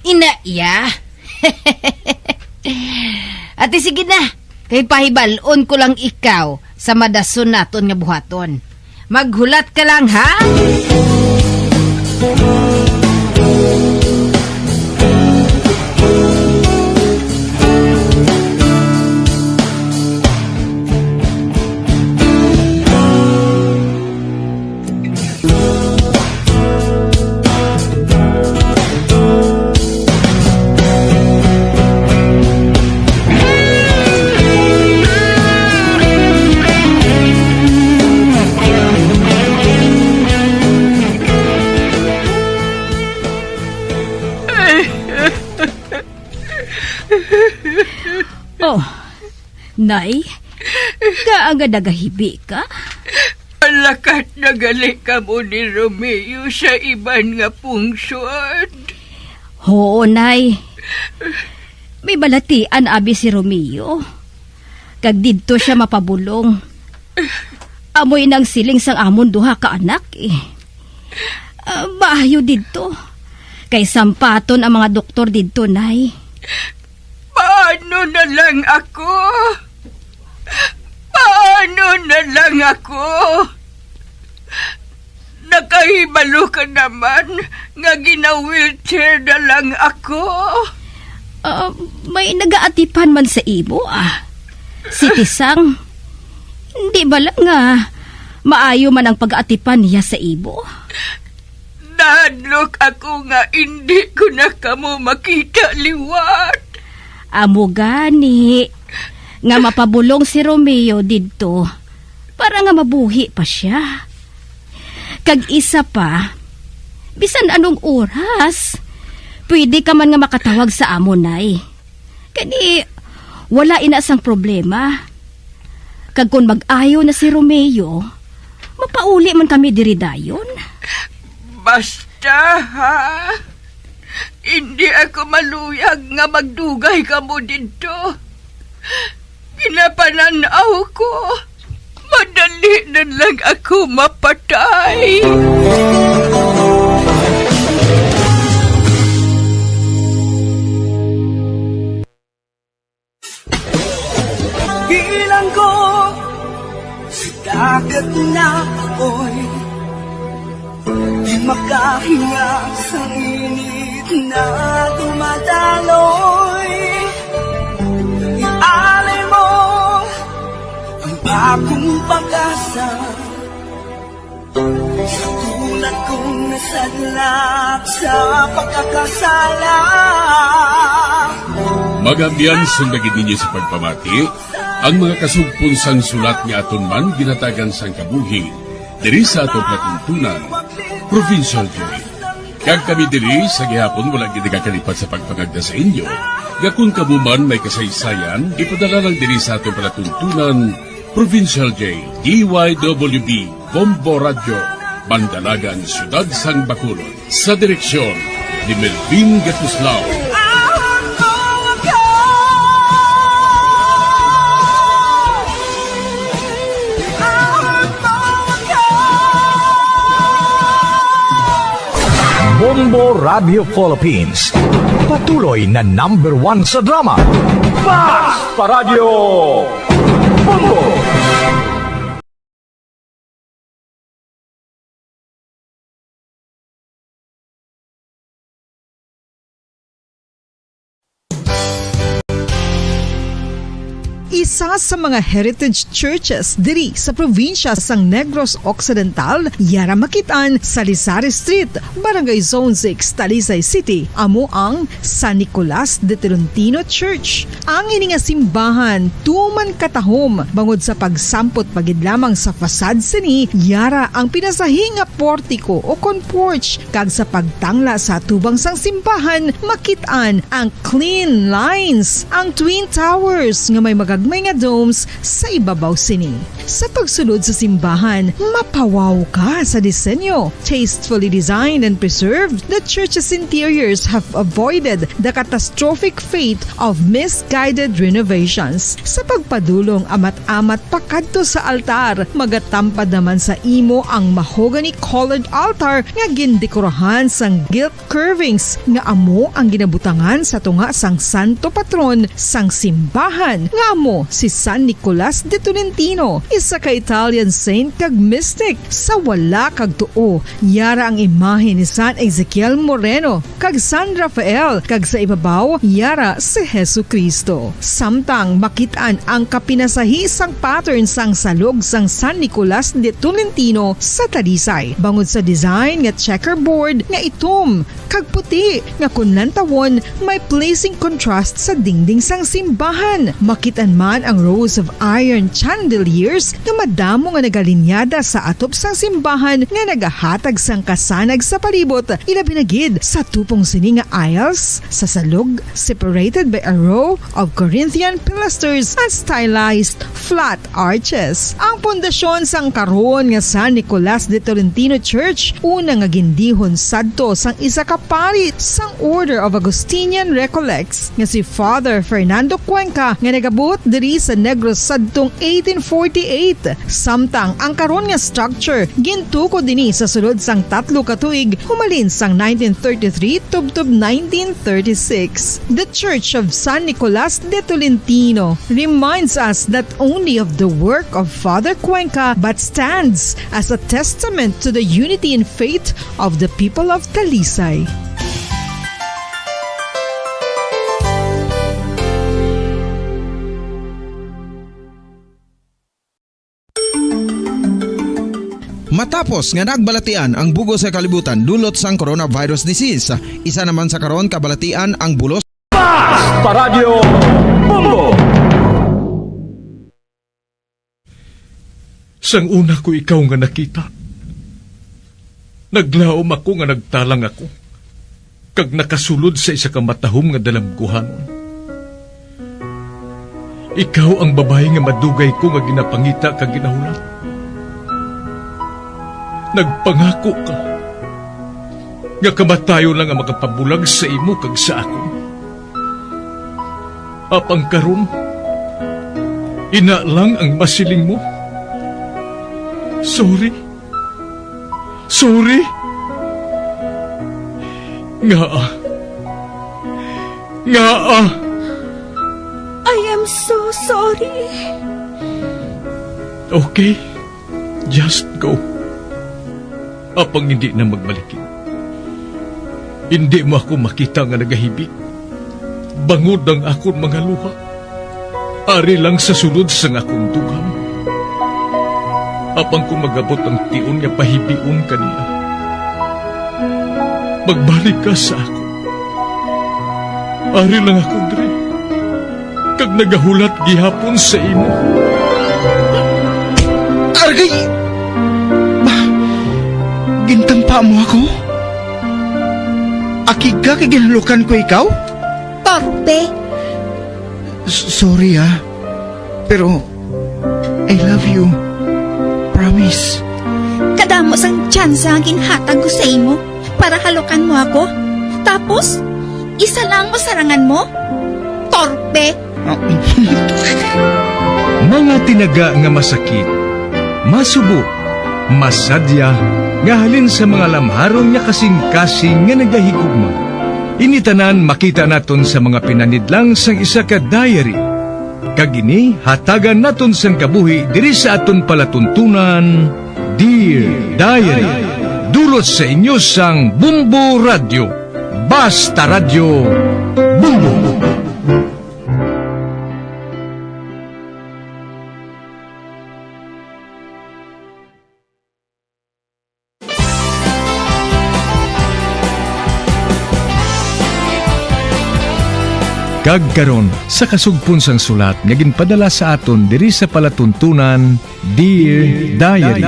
Ina iya. Ate, sige na. Kay pahibal-on ko lang ikaw sa madason naton nga buhaton. Maghulat ka lang, ha? Oh, Nay, ngaa nga nagahibi ka? Alakat na gali kamo ni Romeo sa iban nga pungsod. Oo, Nay. May balatian abi si Romeo. Kag didto siya mapabulong. Amo inang siling sang amon duha ka anak, eh. Ah, maayo didto. Kay sampaton ang mga doktor didto, Nay. Paano na lang ako? Paano na lang ako? Nakahibalo ka naman nga gina-wheelchair na lang ako. Ah, may nagaatipan man sa imo, ah. Si Tisang, hindi ba lang nga maayo man ang pag-atipan niya sa imo? Nahadlok ako nga indi ko na kamo makita liwat. Amo gani nga mapabulong si Romeo didto para nga mabuhi pa sia. Kag isa pa, bisan anong oras, pwede ka man nga makatawag sa amon, Nay. Gani, wala ina sang problema. Kag kon mag-ayo na si Romeo, mapauli man kami diri dayon. Basta, ha? Hindi ako maluyag nga magdugay kamo didto. Ginapanan-aw ko, madali na lang ako mapatay. Bilang ko sa dagat na apoy, di makahinga sa init na dumadaloy. Ialay mo ang bagong pag-asa. Sa tulad kong nasadlak sa pagkakasala. Mga abyan, sundagin ninyo sa pagpamati ang mga kasugpon sang sulat nga aton man ginatagan sang kabuhi diri sa aton palatuntunan, Provincial Joy. Kag kami diri sa gihapon wala gid nagakalipat sa pagpangagda sa inyo nga kon kamo man may kasaysayan, ipadala lang diri sa aton palatuntunan, Provincial J, D Y W B, Bombo Radyo, Mandalagan, Siyudad sang Bacolod. Sa direksyon ni Melvin Gatuslao. Bombo Radio Philippines, patuloy na number one sa drama. Fast Paradyo! Bombo! Isa sa mga heritage churches diri sa probinsya sang Negros Occidental, yara makit-an sa Lisari Street, Barangay Zone six, Talisay City, amo ang San Nicolas de Tolentino Church. Ang ini nga simbahan tuman katahom bangod sa pagsampot pa gid lamang sa fasad sini, yara ang pinasahi nga portiko o kon porch, kag sa pagtangla sa atubang sang simbahan, makit-an ang clean lines, ang twin towers nga may magagmay nga domes sa ibabaw sini. Sa pagsulod sa simbahan, mapawaw ka sa disenyo. Tastefully designed and preserved, the church's interiors have avoided the catastrophic fate of misguided renovations. Sa pagpadulong amat-amat pakadto sa altar, magatampad naman sa imo ang mahogany-colored altar nga gindekorahan sang gilt curvings nga amo ang ginabutangan sa tunga sang santo patron sang simbahan, nga amo si San Nicolas de Tolentino, isa ka Italian saint kag mystic. Sa wala kag tuo, yara ang imahe ni San Ezekiel Moreno kag San Rafael, kag sa ibabaw, yara si Jesu-Cristo. Samtang makit-an ang kapinasahi sang pattern sang salog sang San Nicolas de Tolentino sa Talisay, bangod sa design nga checkerboard nga itom kag puti nga kon lantawon may pleasing contrast sa dingding sang simbahan. Makit-an man ang rows of iron chandeliers nga madamo nga nagalinyada sa atop sang simbahan nga nagahatag sang kasanag sa palibot, ilabi na gid sa tupong sini nga aisles sa salog, separated by a row of Corinthian pilasters and stylized flat arches. Ang pundasyon sang karon nga San Nicolas de Tolentino Church, una nga gindihon sadto sang isa ka pari sang Order of Augustinian Recollects nga si Father Fernando Cuenca, nga nagabot diri sa Negros sadtong eighteen forty-eight. Samtang ang karon nga structure gintukod ini sa sulod sang tatlo ka tuig, humalin sang nineteen thirty-three tubtob nineteen thirty-six. The Church of San Nicolas de Tolentino reminds us not only of the work of Father Cuenca, but stands as a testament to the unity in faith of the people of Talisay. Matapos nga nagbalatian ang bug-os nga kalibutan dulot sang coronavirus disease, isa naman sa karon kabalatian ang bulos. Basta Radyo Bombo! Sang una ko ikaw nga nakita, naglaom ako nga nagtalang ako, kag nakasulod sa isa ka matahom nga dalamguhanon. Ikaw ang babayi nga madugay ko nga ginapangita kag ginahulat. Nagpangako ka nga kamatayon lang ang makapabulag sa imo kag sa akon. Apang karon, ina lang ang masiling mo. Sorry. Sorry. Ngaa? Ngaa? I am so sorry. Okay. Just go. Apang hindi na magbalikid. Hindi mo ako makita nga nagahibi. Bangod ang akon mga luha. Ari lang sa sulod sang akon dughan. Apang kon mag-abot ang tion nga pahibion ka niya, magbalik ka sa akon. Ari lang ako diri, kag nagahulat gihapon sa imo. Argay! Ba, gintampa mo ako? Akig ka kay ginhalukan ko ikaw? Torpe! S-, sorry, ah. Pero, I love you. Promise. Kadamo sang tsansa nga ginhatag ko sa imo para halukan mo ako. Tapos, isa lang mo sarangan mo? Torpe! Mga tinaga nga masakit, masubo, masadya, nga halin sa mga lamharon nga kasing-kasing nga nagahigugma. Ini tanan makita naton sa mga pinanidlang sang isa ka diary. Kag ini hatagan naton sang kabuhi diri sa aton palatuntunan, Dear Diary. Dulot sa inyo sang Bombo Radyo. Basta Radyo, Bombo. Kag karon, sa kasugpon sang sulat nga ginpadala sa aton diri sa palatuntunan, Dear Diary.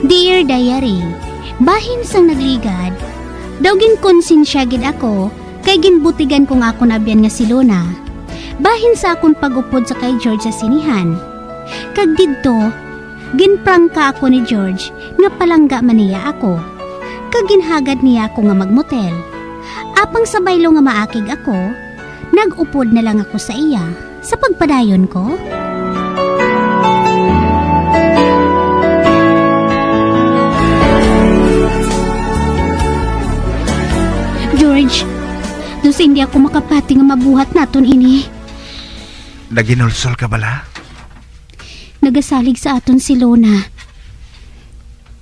Dear Diary, bahin sang nagligad, daw ginkonsensya gid ako kay ginbutigan ko nga akon abyan nga si Luna. Bahin sa akon pag-upod sa kay George sa sinihan. Kag didto, ginprangka ako ni George nga palangga man niya ako. Kag ginhagad niya ako nga magmotel. Apang sa baylo nga maakig ako, nag-upod na lang ako sa iya sa pagpadayon ko. George, dos hindi ako makapati nga mabuhat naton ini. Naginulsol ka bala? Nagasalig sa aton si Lona.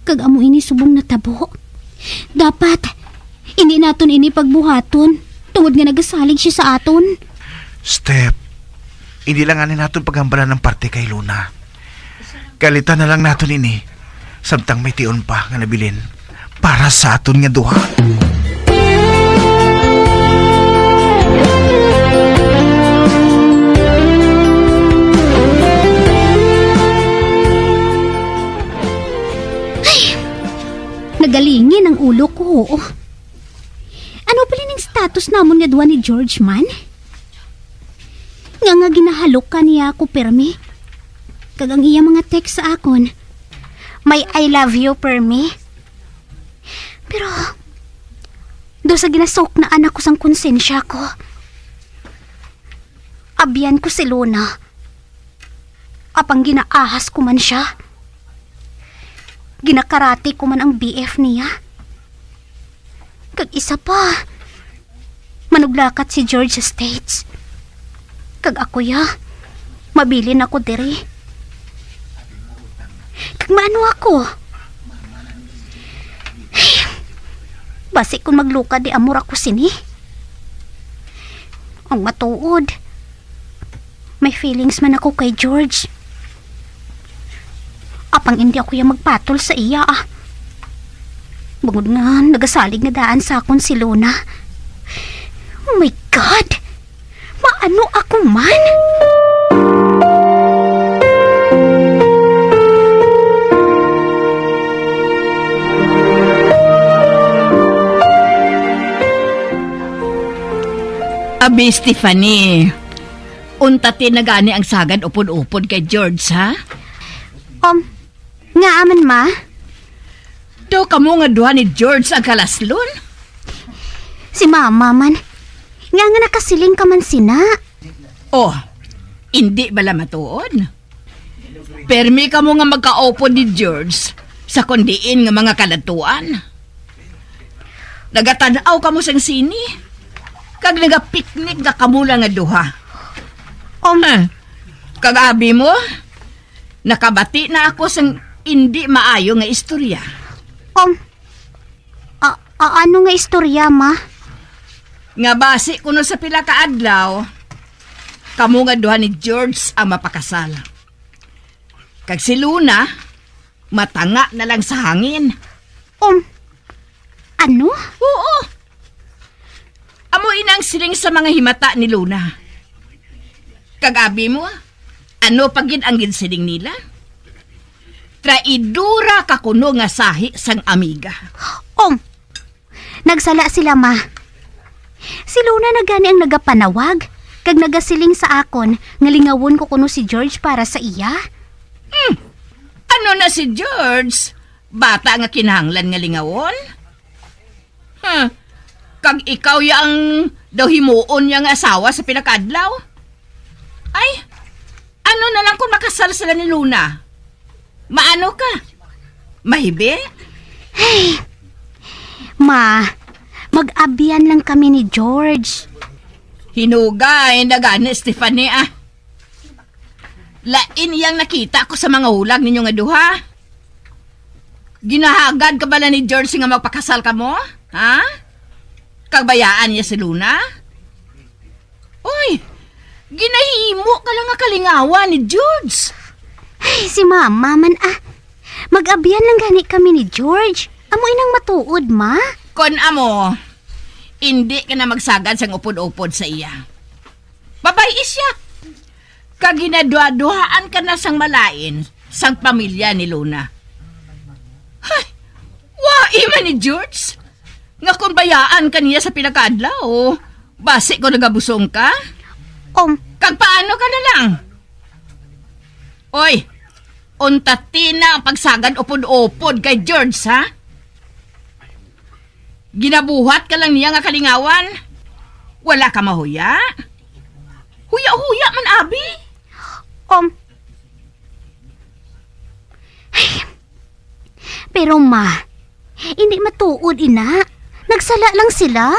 Kag amo ini subong natabo. Dapat, hindi naton ini pagbuhaton, tungod nga nagasalig siya sa aton. Steph, hindi lang ani naton paghambalan ang parte kay Lona. Kalitan na lang naton ini, samtang may tion pa nga nabilin para sa aton nga duha. Ay! Nagalingin ang ulo ko. Ano pala ning status namon nga duha ni George man? Nga nga ginahalokan niya ako pirmi. Kag ang iya mga text sa akon, may "I love you" pirmi. Pero, do sa ginasuknaan ako sang konsensya ko. Abyan ko si Luna. Apang ginaahas ko man sia. Ginakarati ko man ang B F niya. Kag isa pa, manuglakat si George sa States. Kag ako ya, mabilin ako diri. Kag maano ako? Basi kon maglukad di amor ako sini. Ang matuod, may feelings man ako kay George. Apang indi ako ya magpatol sa iya, ah. Bangod nga nagasalig nga daan sa akon si Luna. Oh my God! Maano ako man? Abi, Stephanie, unta ti na gani ang sagad upod-upod kay George, ha? Um, ngaa man, ma? Daw kamo nga duha ni George ang kalaslon? Si mama man. Nga nga nakasiling ka man sina? Oh, indi bala matuod? Permi kamo nga magkaupod ni George sa kon diin nga mga kadatuan. Nagatan-aw kamo sang sini, kag nagapiknik na kamo lang nga duha. Um, Ha? Kag abi mo, nakabati na ako sang indi maayo nga istorya. Um, a, a, ano nga istorya, ma? Nga basi kuno sa pila ka adlaw, kamo nga duha ni George ang mapakasal. Kag si Luna, matanga na lang sa hangin. Um, ano? Oo. Amo ina ang siling sa mga himata ni Luna. Kag abi mo, ano pa gid ang ginsiling nila? Traidora ka kuno nga sahi sang amiga. Um, nagsala sila, ma. Si Luna na gani ang nagapanawag, kag nagasiling sa akon nga lingawon ko kuno si George para sa iya. Hmm. Ano na si George? Bata nga kinahanglan nga lingawon? Huh. Kag ikaw ya ang daw himuon niya nga asawa sa pila ka adlaw? Ay, ano na lang kung makasal sila ni Luna? Maano ka? Mahibi? Ay, ma, mag-abyan lang kami ni George. Hinugay na gani, Stephanie, ah. Lain iyang nakita ko sa mga hulag ninyo nga duha. Ginahagad ka bala ni George nga magpakasal kamo? Ha? Kag bayaan niya si Luna? Uy, Ginahimo ka lang nga kalingawan ni George. Ay, si Mama man, ah. Mag-abyan lang gani kami ni George. Amo inang matuod, Ma. Kon amo, indi ka na magsagad sang upod-upod sa iya. Babayi siya. Kag ginaduhaduhaan ka na sang malain sang pamilya ni Luna. Hay, wa man ni George. Nga kung bayaan ka niya sa pila ka adlaw, basi ko nagabusong ka? Um. Kag paano ka na lang? Oy, unta ti na ang pagsagad upod-upod kay George, ha? Ginabuhat ka lang niya nga kalingawan. Wala ka mahuya? Huya-huya man, abi. Um. Pero, Ma, hindi matuod, ina. Nagsala lang sila.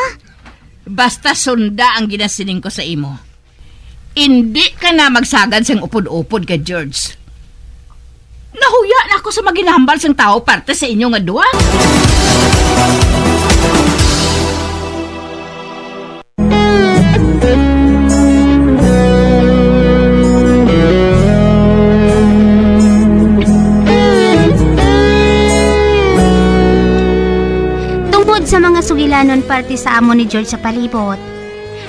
Basta sunda ang ginasiling ko sa imo. Indi ka na magsagad sang upod-upod kay George. Nahuya na ako sa maginahambal sang tawo parte sa inyo nga duha. Tungod sa mga sugilanon parte sa amo ni George sa palibot,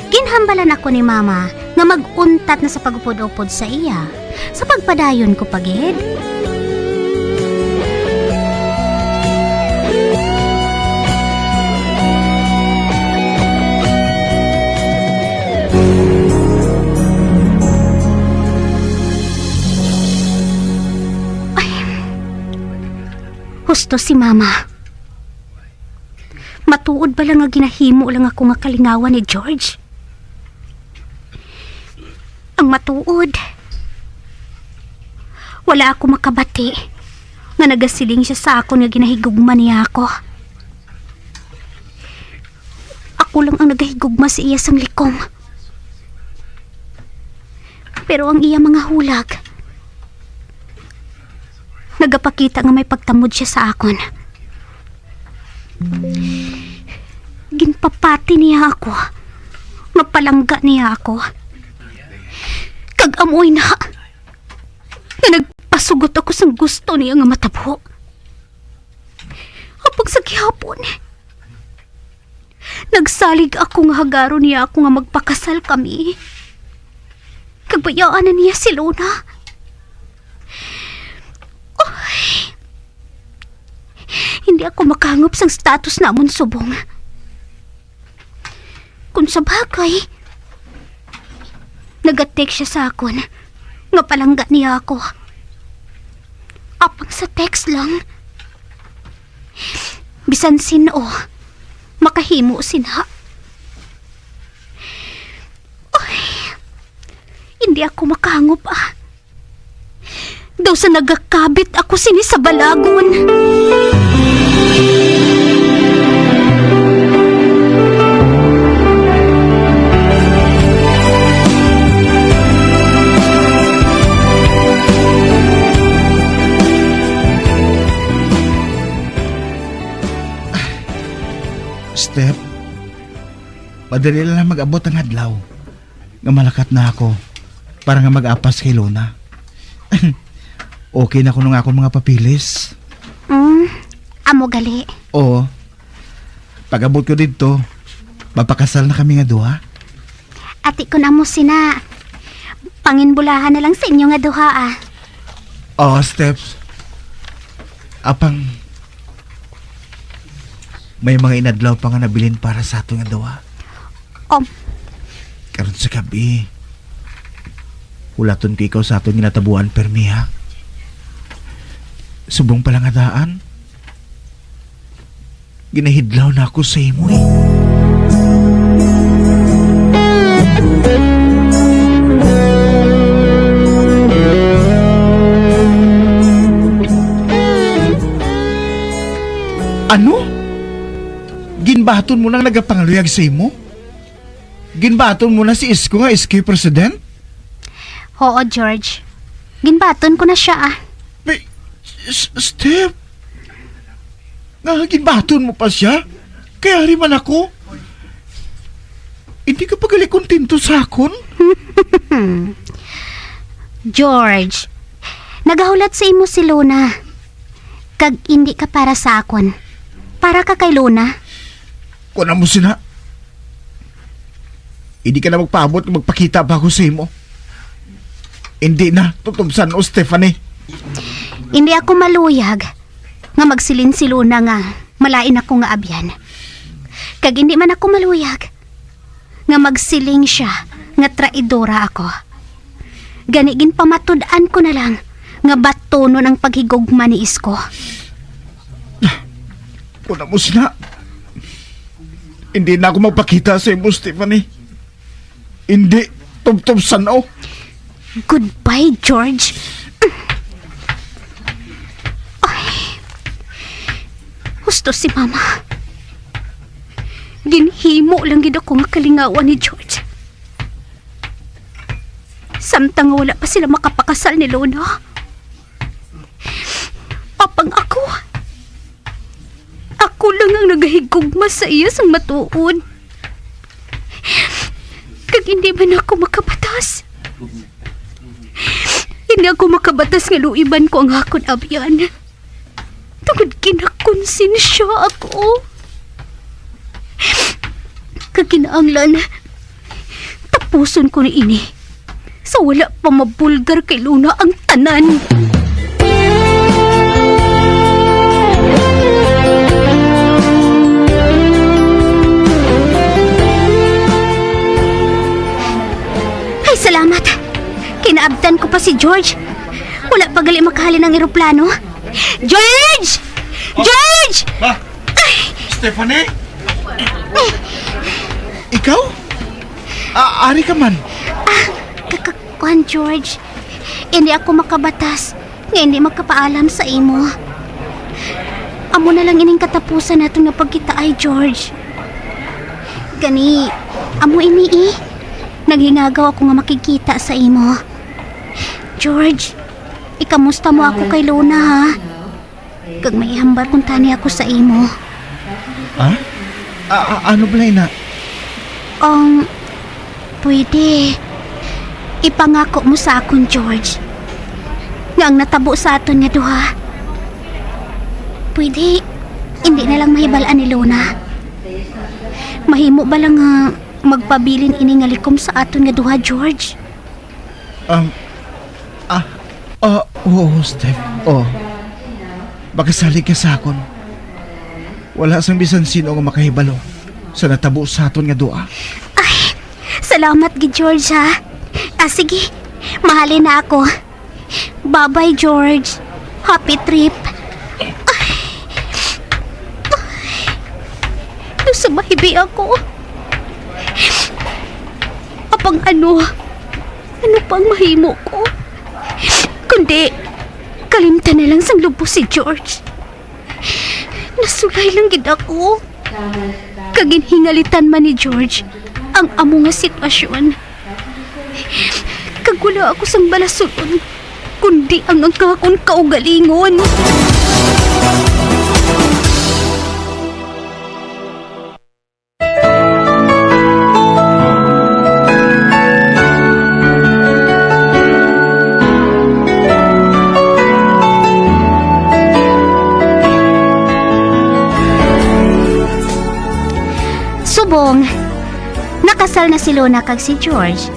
ginhambalan ako ni Mama nga mag-untat na sa pag-upod-upod sa iya, sa pagpadayon ko pa gid. Ay, husto si Mama. Matuod bala nga ginahimo lang ako nga kalingawan ni George? Ang matuod, wala ako makabati nga nagasiling siya sa akon nga ginahigugma niya ako. Ako lang ang nagahigugma sa iya sang likom. Pero ang iya mga hulag nagapakita nga may pagtamod siya sa akon. Ginpapati niya ako nga palangga niya ako. Kag amoy na nga nagpasugot ako sang gusto niya nga matabo. Apang sa gihapon, nagsalig ako nga hagaron niya ako nga magpakasal kami. Kag bayaan na niya si Luna. Ay, hindi ako makahangop sang status namon subong. Kung sa bagay, nagatext siya sa akon nga palangga niya ako. Apang sa text lang, bisan sin-o makahimo sina. Ay, hindi ako makahangop, ah. Daw sa nagakabit ako sini sa balagon. Steph, madali lang mag-abot ang adlaw nga malakat na ako para nga mag-apas kay Luna. Okay na kuno nga akong mga papeles. Mm, amo gali. Oo. Pag-abot ko didto, mapakasal na kami nga duha. Ati ko na mo sina. Panginbulahan na lang sa inyo nga duha, ah. Oo, Steps. Apang, may mga inadlaw pa nga nabilin para sa ato nga duha. Um. Karon sa gabi, hulaton ko ikaw sa aton ginatabuan, permi, ha? Subong pa lang nga daan, ginahidlaw na ako sa imo, eh. Ano? Ginbaton mo nang nagapangaluyag sa imo? Ginbaton mo na si Isko nga S K president? Oo, George. Ginbaton ko na siya, ah. May, S-, Steph, nga ginbaton mo pa siya? Kay ari man ako. Hindi ka pa gali kontento sa akon? George, nagahulat sa imo si Luna. Kag indi ka para sa akon. Para ka kay Luna. Kuan mo sina. Hindi ka na magpaabot nga magpakita pa ako sa imo. Hindi na, tutumsan o Stephanie. Hindi ako maluyag nga magsilin si Luna nga malain ako nga abyan. Kag hindi man ako maluyag nga magsiling siya nga traidora ako. Gani ginpamatud-an ko na lang nga batunon ang paghigugma ni Isko. Kuan mo sina. Hindi na ako magpakita sa imo, Stephanie. Hindi, tubtob san-o. Goodbye, George. Ay, husto si Mama. Ginhimo lang gid ako nga kalingawan ni George. Samtang wala pa sila makapakasal ni Luna. Apang ako, ako lang ang nagahigugma sa iya sang matuod. Kag hindi man ako makabatas. Hindi ako makabatas nga luiban ko ang akon abyan. Tungod kinakonsensya ako. Kag kinahanglan, tapuson ko ni ini. Sa wala pa mabulgar kay Luna ang tanan. Ay, salamat. Kinaabtan ko pa si George. Wala pa gali makahalin ang eroplano. George! George! Ah, Stephanie? Ikaw? Ah, ari ka man? Ah, ka-, ka-, kuwan, George. Hindi ako makabatas nga hindi magkapaalam sa imo. Amo na lang ining katapusan naton nga pagkitaay, George. Gani, amo ini, eh. Naghingagaw ako nga makigkita sa imo. George, ikamusta mo ako kay Luna, ha? Kag may ihambal kuntani ako sa imo. Ha? A-, a-, ano bala ina? Ang pwede, ipangako mo sa akon, George, nga ang natabo sa aton nga duha, pwede, hindi na lang mahibal-an ni Luna. Mahimo ba lang nga magpabilin ini nga likom sa aton nga duha, George? Um, ah, ah, oo, Steph. Oh. Makasalig ka sa akon. Wala sang bisan sino nga makahibalo sa natabo sa aton nga duha. Ay, salamat gid, George, ha? Ah, sige. Mahalin na ako. Bye-bye, George. Happy trip. Ay. Ay. Nasa mahibi ako. Apang ano? Ano pang mahimo ko? Kundi, kalimtan na lang sang lubos si George. Nasulay lang gid ako. Kag ginhingalitan man ni George ang amo nga sitwasyon. Kag wala ako sang balasulon, kundi ang, ang akon kaugalingon. Subong, nakasal na si Luna kag si George,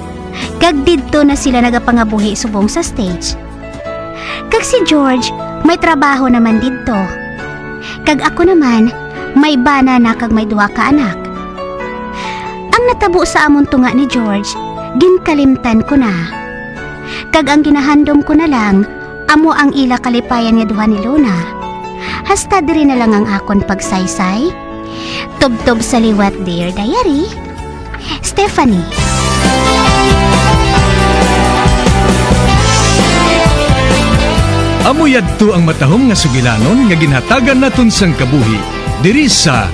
kag didto na sila nagapangabuhi subong sa States. Kag si George may trabaho naman didto. Kag ako naman, may bana na kag may duha ka anak. Ang natabo sa amon tunga ni George, ginkalimtan ko na. Kag ang ginahandom ko na lang, amo ang ila kalipayan nga duha ni Luna. Hasta diri na lang ang akon pagsaysay. Tubtob sa liwat, Dear Diary. Stephanie. Amo yadto ang matahom nga sugilanon nga ginhatagan naton sang kabuhi diri sa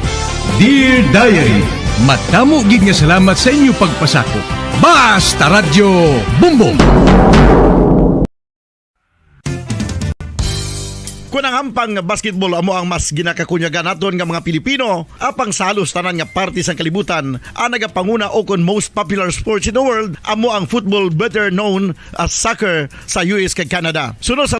Dear Diary. Madamo gid nga salamat sa inyo pagpasakop. Basta Radyo Bumbong! Kon ang hampang nga basketball amo ang mas ginakakunyagan naton nga mga Pilipino, apang sa halos tanan nga parte sang kalibutan, ang nagapanguna o kon most popular sports in the world amo ang football, better known as soccer, sa U S kag Canada. Suno sa